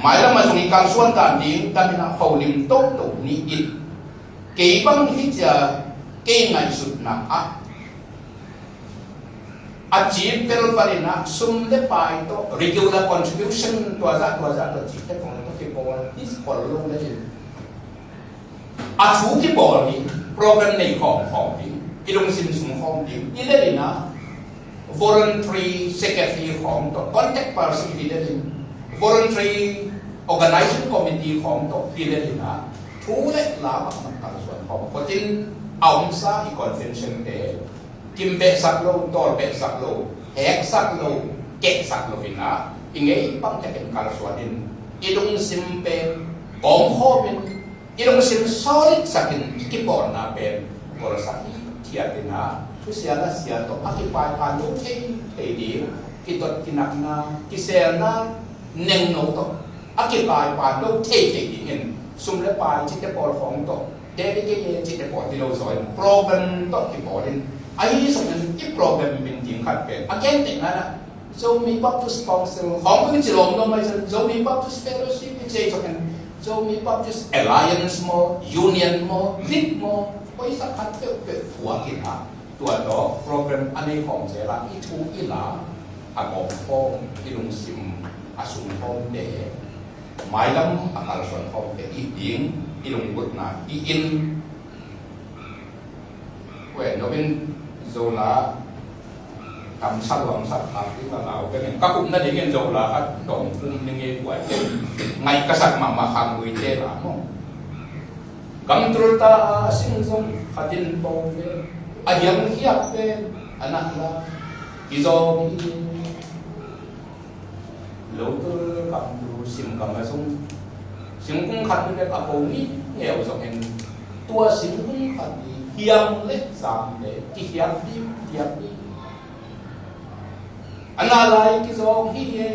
mailam ah zong i kalsuan dan ding, dam in ah holim toto ni in. Kei bang hi cia, kei ngaihsutna ah, a cih tel valin ah, sum le pai tawh, regular contribution, tua zah, tua zah tawh cih tel kong tawh kipawl, this hollow le in. A thu kipawl ding, program nei khawm khawm ding, i lungsim sung khawm ding, i lel in ah, voluntary secretary khawm tawh, contact person i lel in, voluntary organizing committee khawm tawh i lel in ah, thu le la mahmah kalsuan khawm, kotin a omsa i convention te, kim behsak lo, tawl behsak lo, heksak lo, kehsak lo in ah, i ngei bang tekin kalsuan in, i lungsim pen kawm khawm in, i lungsim solid sakin i kipawlna pen golsak hi thiat in ah, thusia lasia tawh a kipaiphan lo thei thei ding, kitot kinakna, kiselna, nengno tawh a kipaiphan lo thei thei dingin, sum le pai cihte pawl khawng tawh, delegate cihte pawl hi lo zaw in, program tawh kipawl in, ahi zongin i program min ding khat pen a gentehna in ah, Zomi Baptist Council khawng pen i ci lawm lo mai zong, Zomi Baptist Fellowship i ci zong in, Zomi Baptist Alliance maw, Union maw, League maw, pawisa khat peuhpeuh phuak in ah, tua tawh program a nei khawm zel a, i thu i la, a gawm khawm, i lungsim a sung khawmte, mailam a kalsuan khawmte i ding, i lunggulhna hi in. Kue no in Zola tamsa luangsa khak ding a lau pen, ka kumna dingin Zola khat dong kum ning e, kue ngaih ka sak mahmah khang lui te la maw. Gam tul ta a sing zong khat in bawng ve, a hiang hiak pen a nak la kizawng hi. Local kam tu sim kam a sung, singkung khat bek a ko ni ngeu zong in, tua singkung khat ni hiam le zam le kihiam dim diam ni. A na lai kizawng hi e,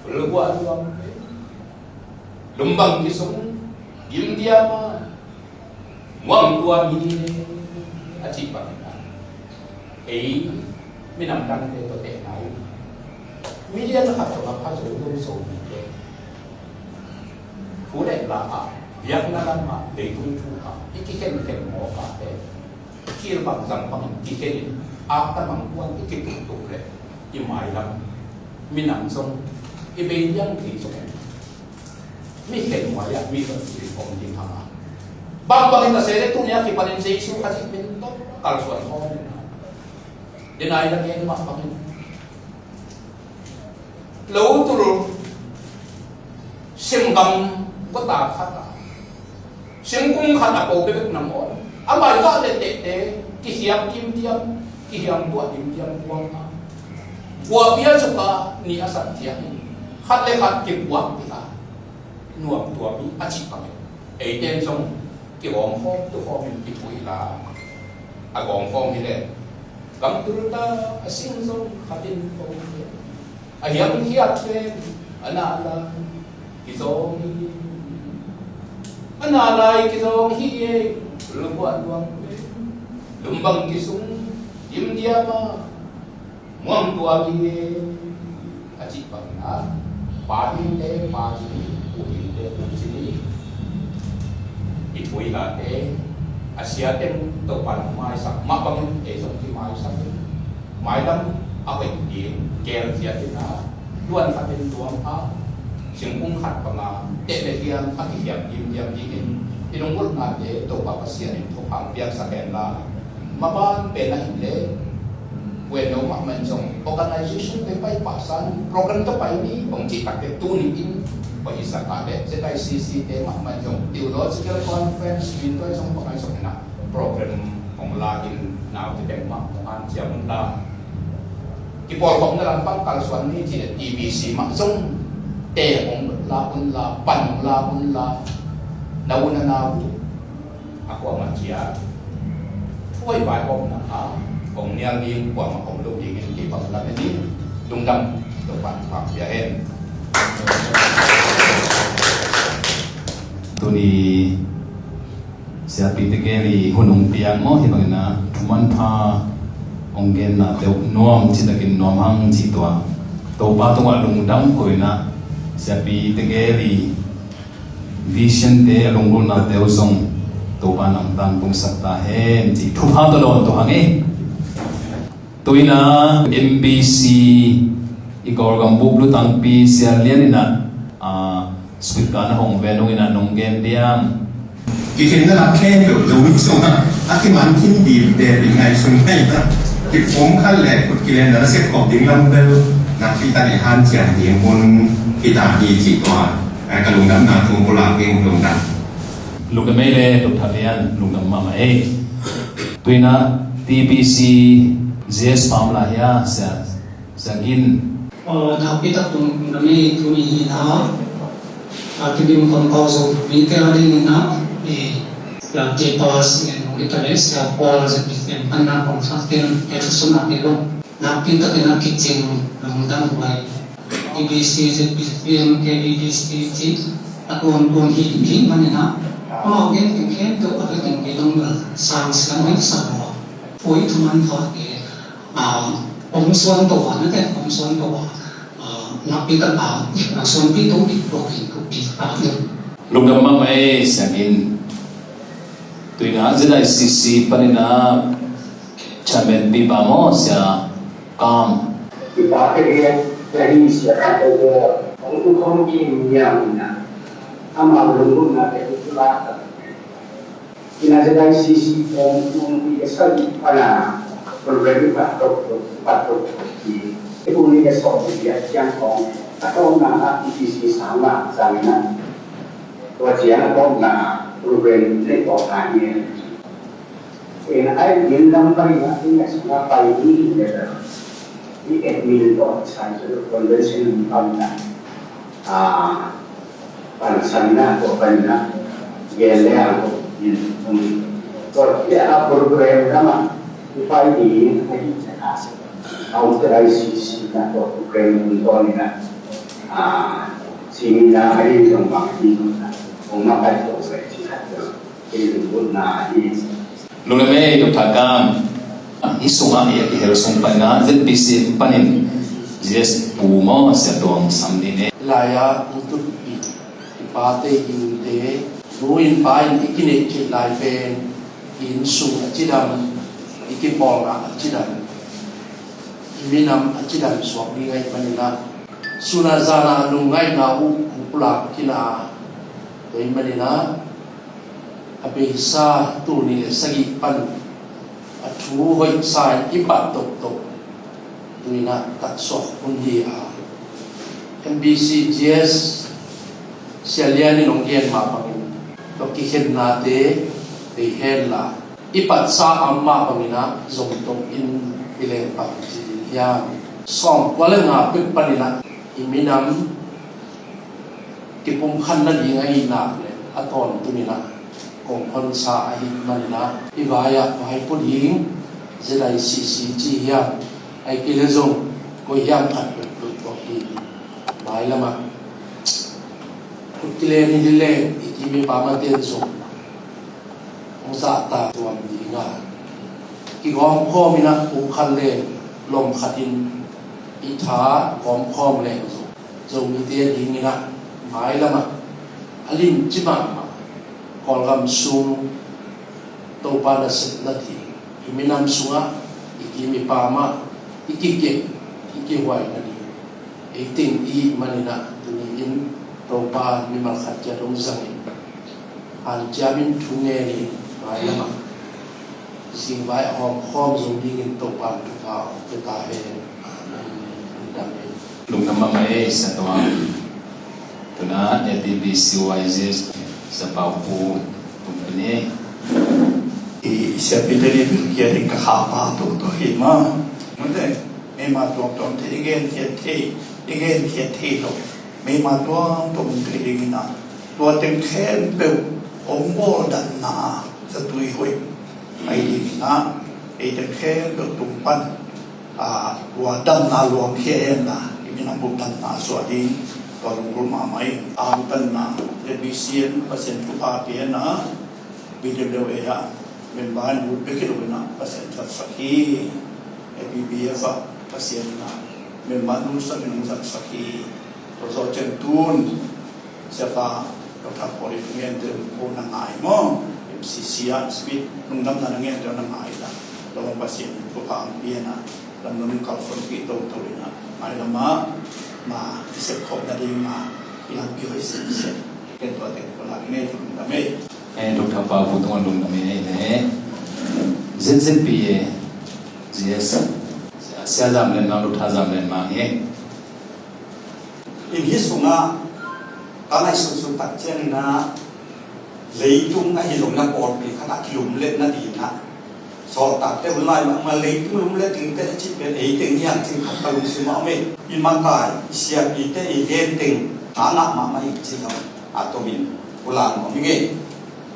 lugua luang pe. Lumbang kisung, dim diam a, muang tua mi a cih bangin a, ei minam dangte tawh tehna in, million khat tawh a pha zo lo zo mite, thu le la ah, biakna lam ah, leitung thu ah i kikhenkhen mawk ah te, thil bang zang bangin kikhen in, akta mangkuan i kituhtuh le i mailam minam zong i bei liang thei zong in, mi khen nuai ah mi tawh tui om ding hang a. Bangbang in a se le tuni a kipanin Jesu Khazih min tawh kalsuan khawm in a, denai la gen mah bangin lo tul simgam kawta khat a, singkung khat a ko bebek nangawn a, mai kah le tehte kihiam kimtiam, kihiam tuah kimtiam kuang a, kua pia suk a ni a sat ciangin khat le khat kipuak pih a, nuam tua mi a cih bangin, eite in zong kigawm khawm tu khawm in kithuih la, a gawm khawm hi leh, gam tul ta a sing zong khat in ko hi, a hiang hiat pen a na lai kizawng hi, a na lai kizawng hi e, lungua luang pen, lumbang kisung, dim diam a, muang tua hi e, a cih bangin a, pa dingte pa ci ni, pu dingte pu ci ni, i thuih late a sia teng Topa in maisak mah bangin ei zong kimaisak in, mailam a hoih ding gel ciat in a, luan khat in tuang a, singkung khat bang a teh le hiam a kihiam dimdiam dingin i lunggulhnate Topa Pasian in thupha piaksak hen la, maban pen a hi leh, wen lo mahmah in zong organization pen pai pahsan, program tawh pai ni bang cih tak teh tuni in pai i sak a leh Z I C C te mahmah in zong theological conference min tua zong bang a i zong in a, program hong la in, naute bek mah hong hanciam un la. I pawlkhopna lampang kalsuan ni ci le T B C mah zong te hong la un la, pan hong la un la, na un a na uh a kuamah cia thuai vaihawmna a hong nial ding kuamah hong lo dingin kei bang lam en ding lungdam Topa'n pha pia hen. Tuni Siapi tegel i hun hong piang maw, hih bangin a thumanpha hong genna teuh nuam citakin nuam hang cih tua Topa tungah lungdam koina, Siapi tegel i vision te a lunggulhna teuh zong Topa nang tangtungsak ta hen cih thupha tawh dawn tua hang e. Tuina M B C i Kawlgam bup lutangpi Sia Lian in a, speaker na hong ve nung in a nong gen diam. Kikhenna lak khempeuh zo nih sungah a kiman khin dip dep in ngaihsun ngaihna kipum khat le kut kilen na na sep khop ding lam bel nakpi tak i hanciam ding hun kita hi cih tua ka lungdamna thu pulak ding lungdam. Lungdam ei le Doctor Lian, lungdam mahmah ei. Tuina T B C Z S pam la hia, Sia, Sia Gin. Aw, nakpi tak tung na mi tuni hi na. A kibim kong pau zo mi te a ding na. E, lam te pa si en mo kita le Sia Paul Z P F M pan na kong sa ten e sa sun a te lo. Nakpi takin a kicing lungdam huai. T B C, Z P F M, K B C ci a tuamtuam hi hi manin a, amau gen teng khempeuh a vekin kei dong bel sang siang hong sa lo. Poi thuman thawh te, a, om suan to a, na te om suan to a, a, nakpi tak a, a suanpi to dik tua kei thupi ta te. Lungdam mahmah ei, Sia Gin. Tuina Z I C C panin a chairman pipa maw, Sia Kam. Pipa te hi, sia hi, sia ka te hi, hong tu hong ki miam ina. Ama lungdam na te hi tu la ta. Ina Z I C C hong tu hong ki sa di pa na. Program pa to, pa to ki. Te hong ni ka so di ya chiang hong. A to na a T C C sa ma sa na. Tua ciang a tawpna program neih tawh a hi. Ina ai min lam pai na, i ngaihsutna pai ding hi leh, i admin tawh sai cu convention pai na, a, pansanna tawh pai na, gel le a tawh in um. Tua ciang a program lam a i pai ding a hi leh a, a um te lai si si na tawh program um tawh ni na, a, si ni na a hi zong bang a hi zong na. Lungdam ei, Doctor Kam. Hih sungah i a kihel sung panin a Z P C M panin Z S pu maw, Sia Tuang Sam ni ne. Lai-a hong tutpih i pate innte, nu in pa in i kineih theih lai pen i inn sung a cidam, i kipawlna a cidam, i minam a cidam suak ding ahih manin a, sun a zan a lungngaihna uh hong pulak khin a, tua ahih manin a, a beisa tul nih le sagih pan a thu hoihsa in i pat toktok tuina taksuak hun hi a, M B C G S Sia Lian in hong gen mah bangin tua kikhennate bei hen la, i patsa am mah bangin a zong tok in i lengpang ci ding hiam? Sawmkua le nga pek panin a i minam kipumkhan nading ahih nak le a tawntung in a kong honsa ahih manin a, i vai-ah vai pua ding Z I C C ci hiam, ahih kei leh zong koi hiam khat peuhpeuh tawh hi. Mailam ah khut kilen hi leh i kim i pam a ten zong hong zahtak tuam ding a, kigawmkhawm in a pumkhat le lomkhat in i tha gawmkhawm leng zong Zomite adingin a, mailam ah a limci mahmah Kawlgam sung Topa nasepna ding, i minam sungah i kim i pam ah i kikep i kihuai nading ei teng i hih manin a, tuni in Topa mimal khat ciat hong zangin hanciam in thu ngen in, mailam ah zingvai a hawmkhawm zo dingin Topa in thupha hong pia ta hen. Amen. Lungdam ei. Lungdam mahmah ei, Sia Tuang. Tuna A P B C Y Z Sia Pau Pu tung pin ei. I Sia Peter ni bil kia ding ka kha pa tu tu hi ma. Mute. Meima tuamtuam thei, i genkhiat thei, i genkhiat thei lo. Meima tuamtuam thei dingin ah, tua teng khempeuh hong bawldanna zatui hoih ahi dingin ah, ei teng khempeuh tung pan, aa, tua damna luangkhia henla, i minam bup damna suah ding, tua lunggulh mahmah in, a bup damna, Z B C in Pasian thupha pia henla, B W A ah member in lut bek hi lo in ah Pasian zatsak hi. A P B F ah Pasian in ah member lutsak in hong zatsak hi. Tua zawh ciang tun Siapa Doctor Paul in hong gente uh na ngai maw? M C C ah Smith lungdamna na gente uh na ngai ta. Tua bang Pasian thupha hong pia in ah lamdang kalsuanpih toto in ah, mailam ah ma i sepkhop nading ma i lampi hoih semsem. Ken tua teng pulak i nei, lungdam ei. Eh, Doctor Pau Pu tungah lungdam ei le Z Z P A, Z S, Sia Zam Len Mang, Doctor Zam Len Mang hi. In hih sungah ka ngaihsut suk tak ciangin ah, leitung ahi zongin ah pawlpi khat ah kilumlet nading ah, sawltakte hun lai mahmah leitung lumlet dingte a cih pen ei teng hi hang cih khat ka lungsim ah om ei. I makai, i siapite, i gen teng a ngah mahmah hi cih zong a tomin pulak nuam ing ei.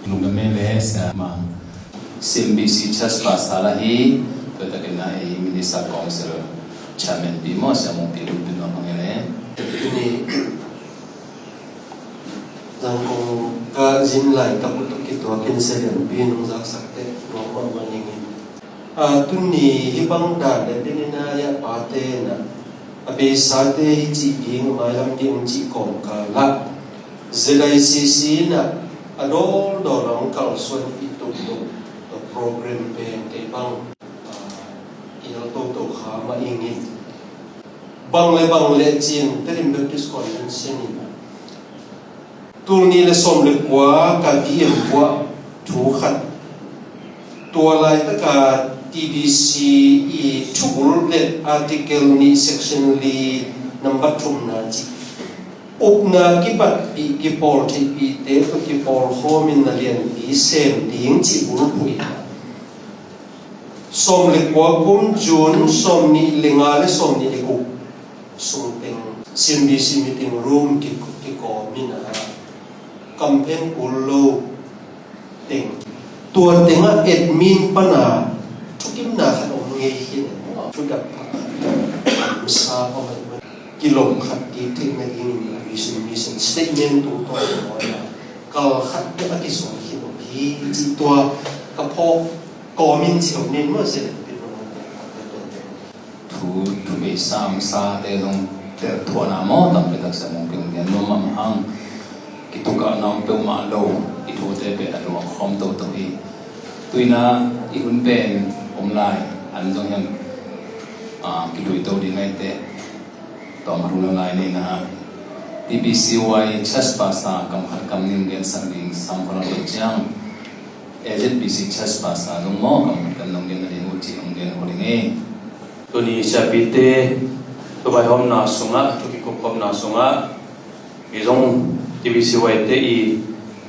Lungdam ei le Sia Mang. C M B C Church Pastor la hi, tua takin ah ei Minister Council Chairman pi maw, Sia Mung Pi lungdam nuam ing ei le. Tuni Zangkong ka zin laitak uh tawh kituakin Sia Lian Pi nong zaksak teh nuam mahmah ning in. A, tuni hih bang dan le dinin ah, a pate in ah, a beisate hih cih ding, a mailam ding cih kawmkal ah Z I C C in ah a dawldawl ah hong kalsuanpih toto, tua program pen kei bang, a, i hel toto kha mah ing in. Bang le bang le cin, Tedim Baptist Convention in ah, tul nih le sawm le kua ka D M kuah thu khat, tua laitaka T B C i thubul let article nih section li number thumna cih, upna kipatpih, kipawl theihpihte tawh kipawl khawmin na lianpi sem ding cih bulphuh in ah, sawm le kua kum June sawm nih le nga le sawm nih le guk sung teng C M B C meeting room ki, kikawm in ah, kamphen kul lo teng, tua tengah admin pana thukimna khat om ngei hi ne, thudap pha, sa pha, kilom khat kik theih nading in a mission, mission statement tu tawh a kal khat teh a kisuan hi lo hi, cih tua ka phawk kawmin ci om ning maw, Sia Lian Pi. Thu, thu bei sam sa te zong tel thuana maw, tampi tak Sia Mung Pi hong gen nuam mahmah hang. Kitukalna om peuhmah lo, i thute pen a luang khawm toto hi. Tuina i hun pen om lai, an zong hiam, ah, kilui to ding lai teh. Tua mah rung lai ni na, T B C Y Church Pastor kam khat kam nih gensak ding sam kho lang ciang, A Z B C Church Pastor zong maw kam khat kam nih gen na ding uh ci hong gen uh ding hi. Tuni siapite thu vaihawmna sungah, thu kikupkhopna sungah, mi zong T B C Y te i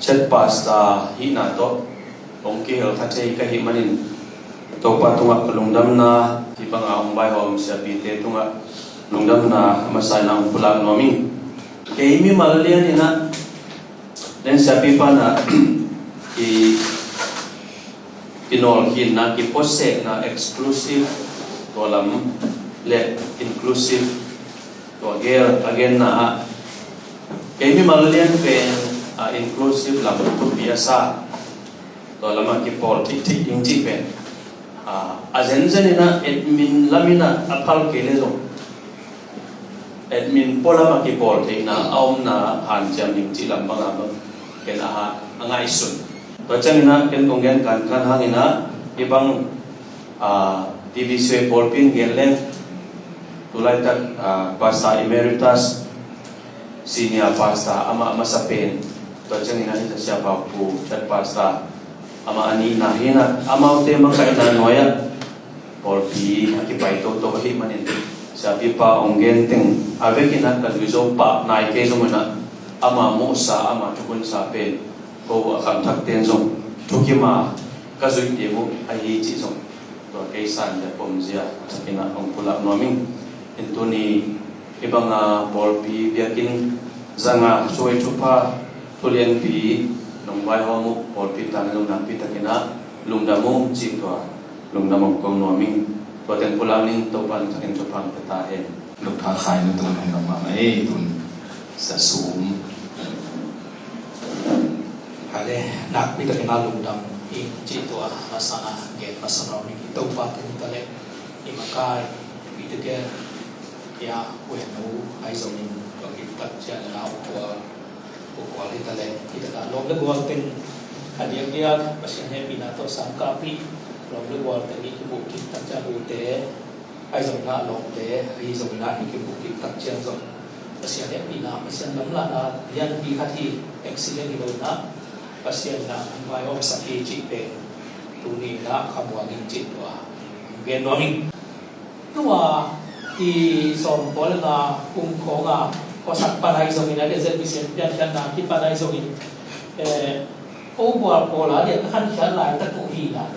Church Pastor hihna tawh hong kihel kha thei ka hih manin, Topa tungah ka lungdamna, hih banga hong vaihawm siapite tungah lungdamna a masa in ah hong pulak nuam ing. Kei mimal lian in ah, len siapipa in ah, i, kinawlkhinna, kipuasekna, exclusive, tua lam le inclusive, tua gel a genna ah, kei mimal lian pen, ah, inclusive lam thupi a sa, tua lamah kipawl theih theih ding cih pen, ah, a zenzen in ah admin lam in ah a phal kei le zong, admin pualam a kipawl theihna a omna hanciam ding cih lam banga bang ken a, a ngaihsun. Tua ciangin ah ken kong gen kankan hangin ah, hih bang, ah, T B C Y pawlpi in gen leng, tulaitak, ah, Pastor Emeritus, Senior Pastor, amah a masa pen, tua ciangin ah hih Sia Pau Pu, Church Pastor, amah a nihna hi in ah, amaute makaihna nuai-ah pawlpi a kipai toto ahih manin, siapipa hong gen teng a vekin ah ka zui zo pah nai kei zongin ah, ama mawhsa, ama thukhunsa pen ko a khangthakte in zong thukim a ka zuih ding uh ahi cih zong Tua kei san dia pomzia a takin ah hong pulak nuam ing. In tuni i banga pawlpi biakinn zanga suai thupha thulianpi nong vaihawm uh pawlpi tangin zong nakpi takin ah lungdam uh cih tua lungdam hong kong nuam ing. Tua teng pulak ning. Topan takin thupha hong pia ta hen. Dokta Khai na tung hen nong mahmah ei tun sa sum. Hale, nakpi takin a lungdam ing cih tua masa na gen masa nong ning. I Topa teng hi ta leh i makai Peter Gel, ia, Wen Nu, ahi zongin tua kip tak cian na ukua ukua hi ta leh hi ta lawm le gual teng a diakdiak Pasian hehpihna tawh sangkahpih lawm le gual teng i kibuh kip tak cian ute ahi zongin ah lawmte ahi zongin ah i kibuh kip tak ciang zong Pasian hehpihna, Pasian lamlahna lianpi khat hi. Accident hi lo in ah Pasian in ah hong vaihawmsak hi cih pen tuni in ah khamuang in cih tua gen nuam ing. Tua i sawm pawl in ah kum khawng a khuasak pan ahi zongin ah ZBC piankhiatna kipan ahi zongin eh, Ko bual pawl a dia ka khankhiat laitak uh hi na.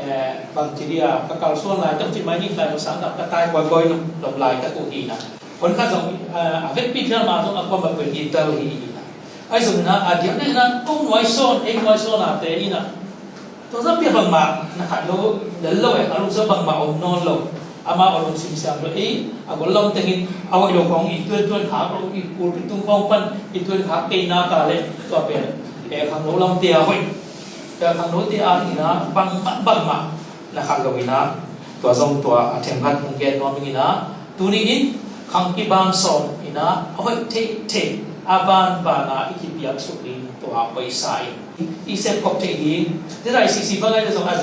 Eh, bangci dia ka kalsuan laitak ci mai ning lai sang dap ka tai koi koi nop laitak uh hi na. Kon khat zong eh, a vekpi thial ma zong a kuam a kuan hi tal hi hi na. Ai zong na a diak dek na ko nuai sawn ei nuai sawn a te hi na. Tua zong pia bangmah na khat lo lel lo eh, a lungsim bangmah om nawn lo. Amah a lungsim siam lo ei a gol lam tengin a hoih lo khawng i tuan tuan khak lo i pulpit tung khawng pan i tuan khak kei nak a le tua pen eh, khangno lamte a hoih. Tua khangnote a ina bangmah bangmah na khat lo ina tua zong tua a themkhat hong gen nuam ing ina tuni in khang kibang sawm ina a hoih theihtheih a banbana i kipiak suk ding tua hoih sa in i sep khop theih ding ZICC bang ahi zong a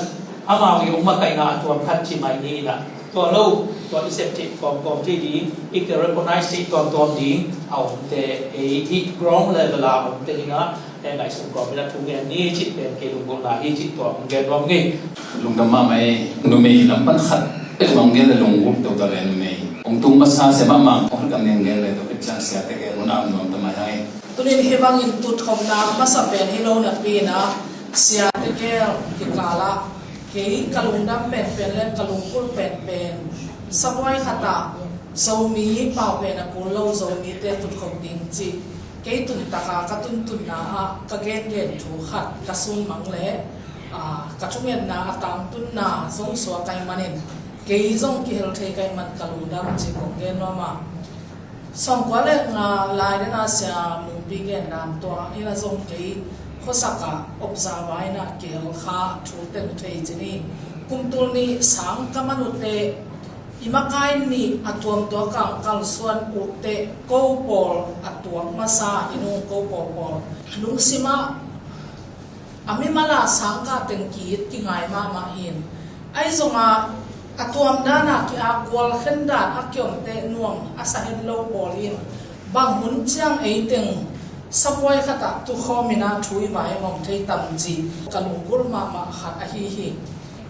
amau i ong makaihna a tuam khat ci mai ni ina tua lo tua i sep theih kawmkawm theih ding i ki recognize theih tuamtuam ding a omte ei i ground level a omte ina eh, ngaihsun kawm ina thu ngen ni cih pen kei lunggulhna hi cih tua hong gen nuam ngei. Lungdam mahmah ei. Numei lam pan khat peuhmah hong gen le lunggulh deuh ta ve numei. Hong tung masa sia mahmah hong gam ning gen le deuh peuh ciang siate gel hun a om nuam ta mai hang ei. Tunin hih bangin tutkhopna masa pen hi lo napi ina siate gel kikal ah kei ka lungdam penpen le ka lungkulh penpen sabuai khat ah Zomi pau pen a kul lo Zomite tutkhop ding cih kei tuntaka ka tuntunna ah ka gengen thu khat ka sungmang le ah, ka thungetna a tangtunna zong suak ka hih manin kei zong kihel thei ka hih man ka lungdam cih kong gen nuam a. Sawmkua le nga lai dena sia Mungpi gen dan tua ina zong kei khuasak a observe ina kihel kha thu teng thei ci ni. Kum tul nih sang ka man uh teh i makai nih a tuam tua kang kalsuan uh teh ko pawl a tuak masa i nung ko pawl pawl lungsim ah a mimal a sangkah teng ki-it kingai mahmah hi. Ahi zongah a tuam dan a ki-akkual khen dan a kiomte nuam a sa het lo pawl in bang hun ciang ei teng sabuai khat ah tukhawm ina thu i vai hong thei tam cih ka lunggulh mahmah khat ahi hi.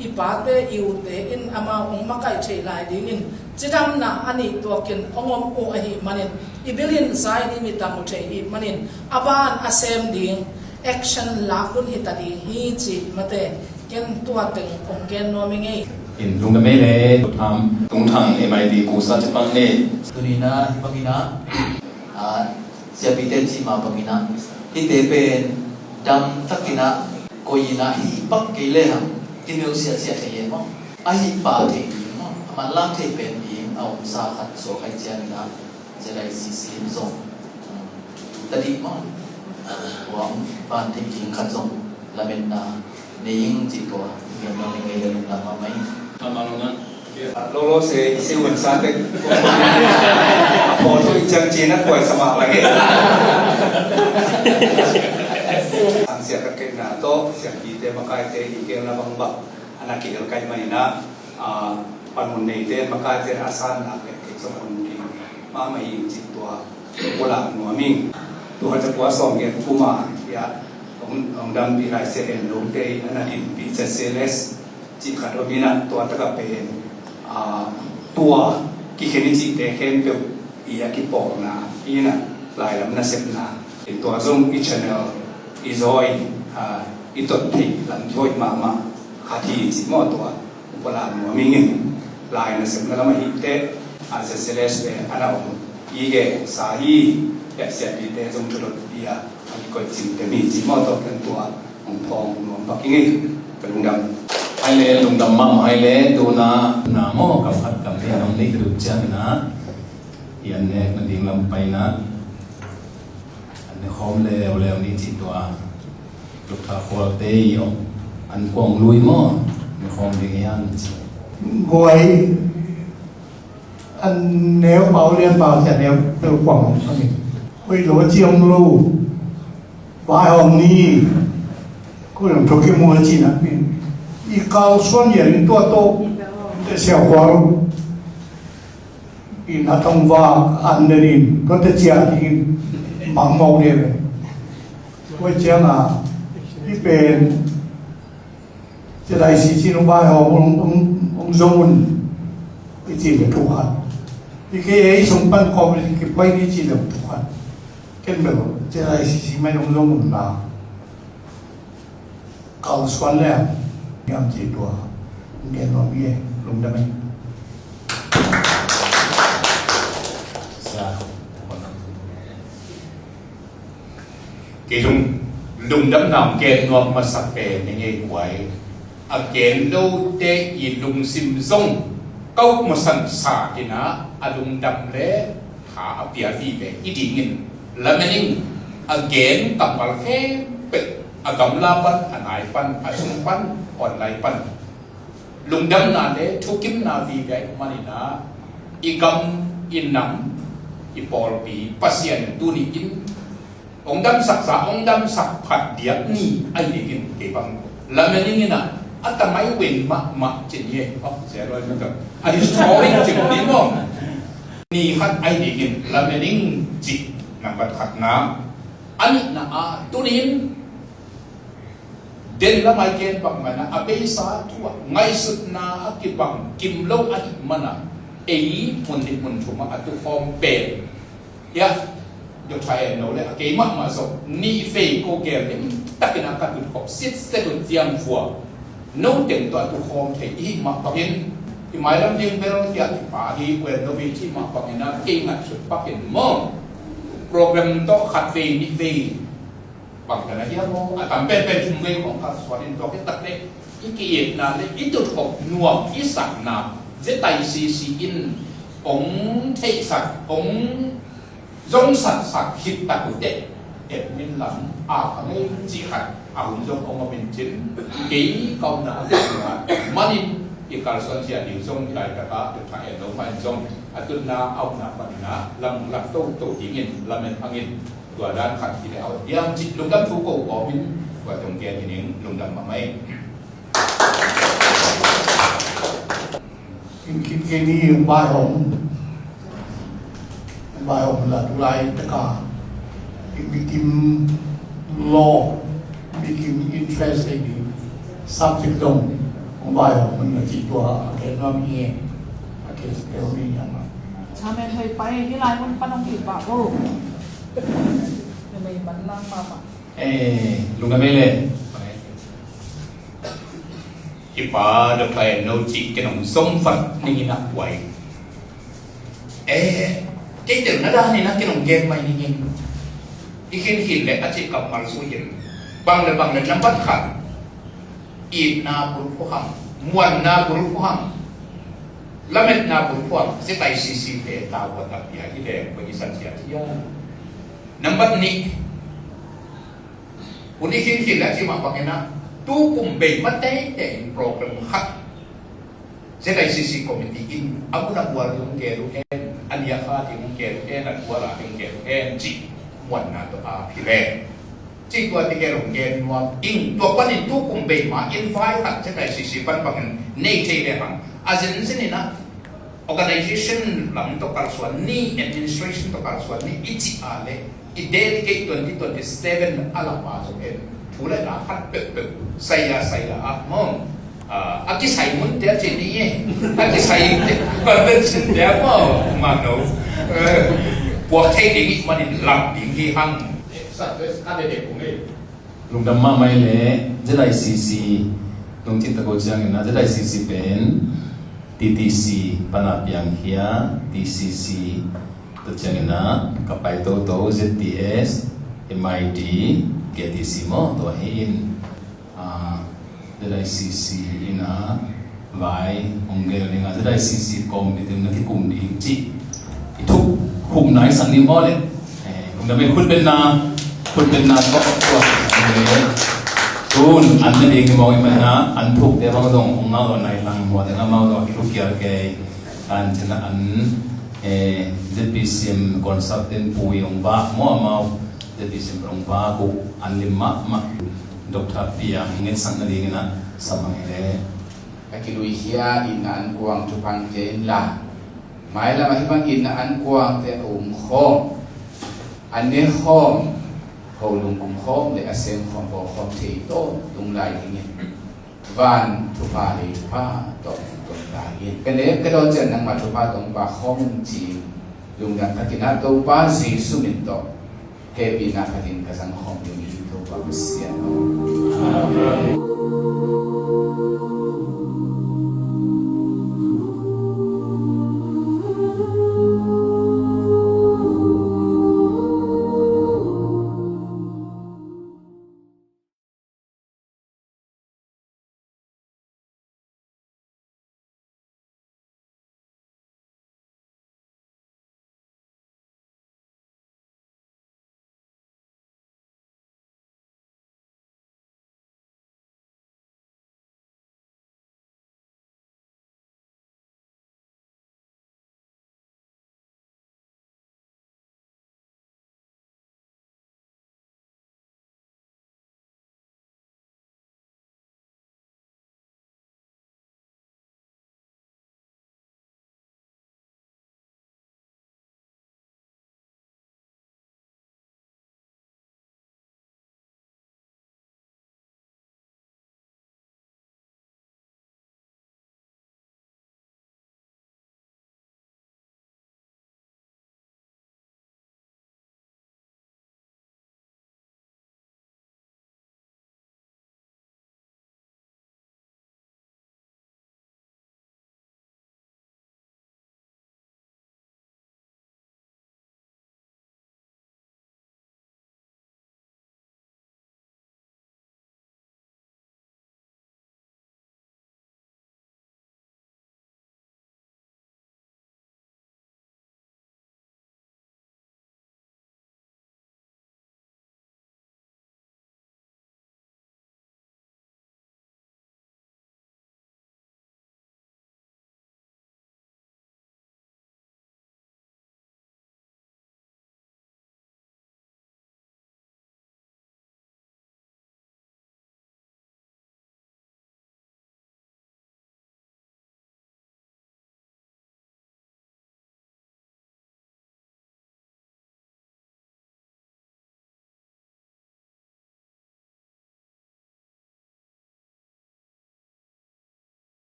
I pate i ute in amau hong makaih theih lai dingin cidamna a nih tuakin hong om uh ahih manin i bil in zai ding i tam uh thei ahih manin a ban a sem ding action lak hun hi ta ding hi cih mate ken tua teng kong gen nuam i ngei. In lungdam ei le tutham tungthang MIT kusa cipang ni. Tuni na hi bangina ah, siapite cih mah bangina hihte pen dam takin ah koi ina hi pak kei le hang kinilh siahsiah thei e maw? A hih pa thei ding maw? A manlang thei pen ding a omsa khat suak hai ciangin ah ZICC in zong um, ta dih maw? Ua om ban thei ding khat zong lametna nei ing cih tua ngiamna nei ngei le lungdam mahmah ing. Lolo se i si un sa tek. A pawl thu i ciang cina kuai sama lagi. Ang siya kakit na to, siya kite makaite i keng na bang bang. Ana kihel kai mai na, ah, panmun neite makaite a san na kek kek sa panmun ding. Mama i cih tua. Pulak nuam ing. Tua te pua sawm gen kuma ia hong, hong dampi lai sia en lo te i ana dinpi sia seles cih khat om ina tua taka pen ah, tua kikhen i cihte khempeuh i a kipawlna ina lailam nasepna i tua zong i channel i zawi ah, i tot thei lam kihoih mahmah khat hi cih maw tua. Pua la nuam ing in, lai nasepna lam ahih teh, a Z C L S le a na om i ge sa hi. Siampite zong thudot pi a, a kikoih cingte mi ci maw, tawh ken tua hong phawng nuam pak ing ei. Ka lungdam. Hai le, lungdam mahmah hai le. Tuna na maw, kam khat kam nih nong neih lut ciangin ah, i an nek nading lam paina an ne khawm leuleu ni ci tua. Tuk tha khualte i om an kuang lui maw, ne khawm ding hiam ci. Guai an neu pau lian pau cia neu pau kuang a ni. Hoih lo a ciam lo. Vaihawm ni. Ko lem thok i mu a ci na ni. I kalsuan hian in tua tawh te siau khual. I na thong vak an den in tua te cia dingin mangmawk ni ve. Tua ciang a i pen Cidai sisi nung vai hawm hong, hong, hong zong un i ci le thu khat. I kei ei sung pan kawm i kipai ni ci le thu khat. Ken bel cidai sisi mai hong zong un la. Kalsuan le ang niam ci tua. Ngen nuam i e, lungdam e. Sa. Kei zong lungdamna hong gen nuam masa pen hi ngei kuai. A gen lote i lungsim zong ka ukmasan sa in ah, a lungdam le tha a pia vive hi dingin lamen ing. A gen kammal khempeuh, a gamla pan, a nai pan, a sung pan, online pan, lungdamna le thukimna vive ahih manin ah, i gam, i nam, i pawlpi Pasian in tuni in hong damsaksa, hong damsak phat diak ni ahi dingin kei bang lamen ing in ah, a tamai wen mahmah cin hi. Hok sia loi mah ka, a historic cin ni maw. Ni khat ahi dingin lamen ing ci, nambat khatna. A nihna ah, tuni in den lamai gen bang maina, a beisa thu ah ngaihsutna a kibang kim lo ahih mana, ei mun nih mun thum ah a tukhawm pen, hiah, Doctor En No le a kei mahmah zong nih vei ko gel lim takin a ka tutkhop sitset un ciang vua. No teng tawh a tukhawm thei i hih mah bangin, i mailam ding bel hiah i pa hi, Wen No i cih mah bangin a kei ngaihsut pakin maw, program tawh khat vei nih vei bang ka na hiam maw? A tam penpen thum vei khawng kalsuan in, tua khit tak leh i ki-itna le i tutkhop nuam i sakna, Z I C C in hong theihsak, hong zongsaksak khit tak uh teh, admin lam a ka ngei cih khat a hun zong hong om in cin, kei ka omna a ka manin i kalsuan sia ding zong hi laitak a, Doctor En No mah in zong a tunna a omna panin ah lamlak toto dingin lamen hang in. Tua dan khat hi le a hot diam cih lungdam thu ko kawmin tua tong gen hi ning, lungdam mahmah ing. Kim kim kei ni hong vaihawm, hong vaihawm la tu laitak a i mikim law, mikim interest ei ni subject dong hong vaihawm na ci tua a gen nuam hi. A case tel ni hiam a. Chairman hoi pai hi lai mun pan hong kipah bo. Numei man lang mahmah. Eh, lungdam ei le. I pa Doctor En No cih ken hong zong vat ning in a kuai. Eh, kei tel na dan in a ken hong gen mai ning in. I khin khin le a cih kammal zui in. Bang le bang le nambat khat. Itna bul phuham, muanna bul phuham, lametna bul phuham, Z I C C te tau a tak pia hi le, kua i san sia cia. Nambat nih, hun i khin khin le a ci mah bangin ah, tu kum bei ma teitei in program khat Z I C C committee in a mun a bual ding hong gel uh hen, a nia kha ding hong gel uh hen, a bual a ding hong gel uh hen cih muanna tawh a phi le. Cih tua tegel hong gen nuam ing. Tua panin tu kum bei ma in vai khat Z I C C pan bangin nei thei le hang, a zenzen in ah organization lam tawh kalsuan ni, administration tawh kalsuan ni i cih a le i delegate twenty twenty-seven a lak pa zong en, thu le la khat peuhpeuh saila saila ah maw. Ah, a kisai munte a ci ni e. A kisai te, convention te a maw, mano. Eh, puak thei ding i manin lam ding hi hang. Sa te ka de de kung e. Lungdam mahmah ei le, Z I C C Nong cih tak uh ciangin ah, ZICC pen TTC pan a piangkhia, TCC, tua ciangin ah ka pai toto, ZTS, MIT, KTC maw, tua hi in, ah, ZICC in ah vai hong gel ding a, ZICC kawmpi teng na kikum ding cih i thukhupna i sak ni maw le. Eh, kum na me khutbetna, khutbetna tawh tua le. Tun an na ding hi maw i man na, an thukte bang zong hong ngau lo nai lang maw, te nga mau zong a kithukial kei. An cina an, eh, ZBCM consultant pu i hong ba maw, amau ZBCM hong ba ku an lim mahmah. Doctor Piang ngetsakna dingin ah sa mang le. A kiluikhia in an kuang thupha ngah kei in la, mailam ah hih bangin an kuangte a um khawm, a ne khawm, ho lungkum khawm le a sem khawm, bawl khawm thei tawntung lai dingin van thupha, lei thupha tawh tun lai in. Ka nek ka dawn ciang nangmah thupha tawh va khawm un ci-in, lungdam takin ah Topa Jesu min tawh hehpihna khat in ka zang khawm ding hi. Topa Pasian aw. Amen.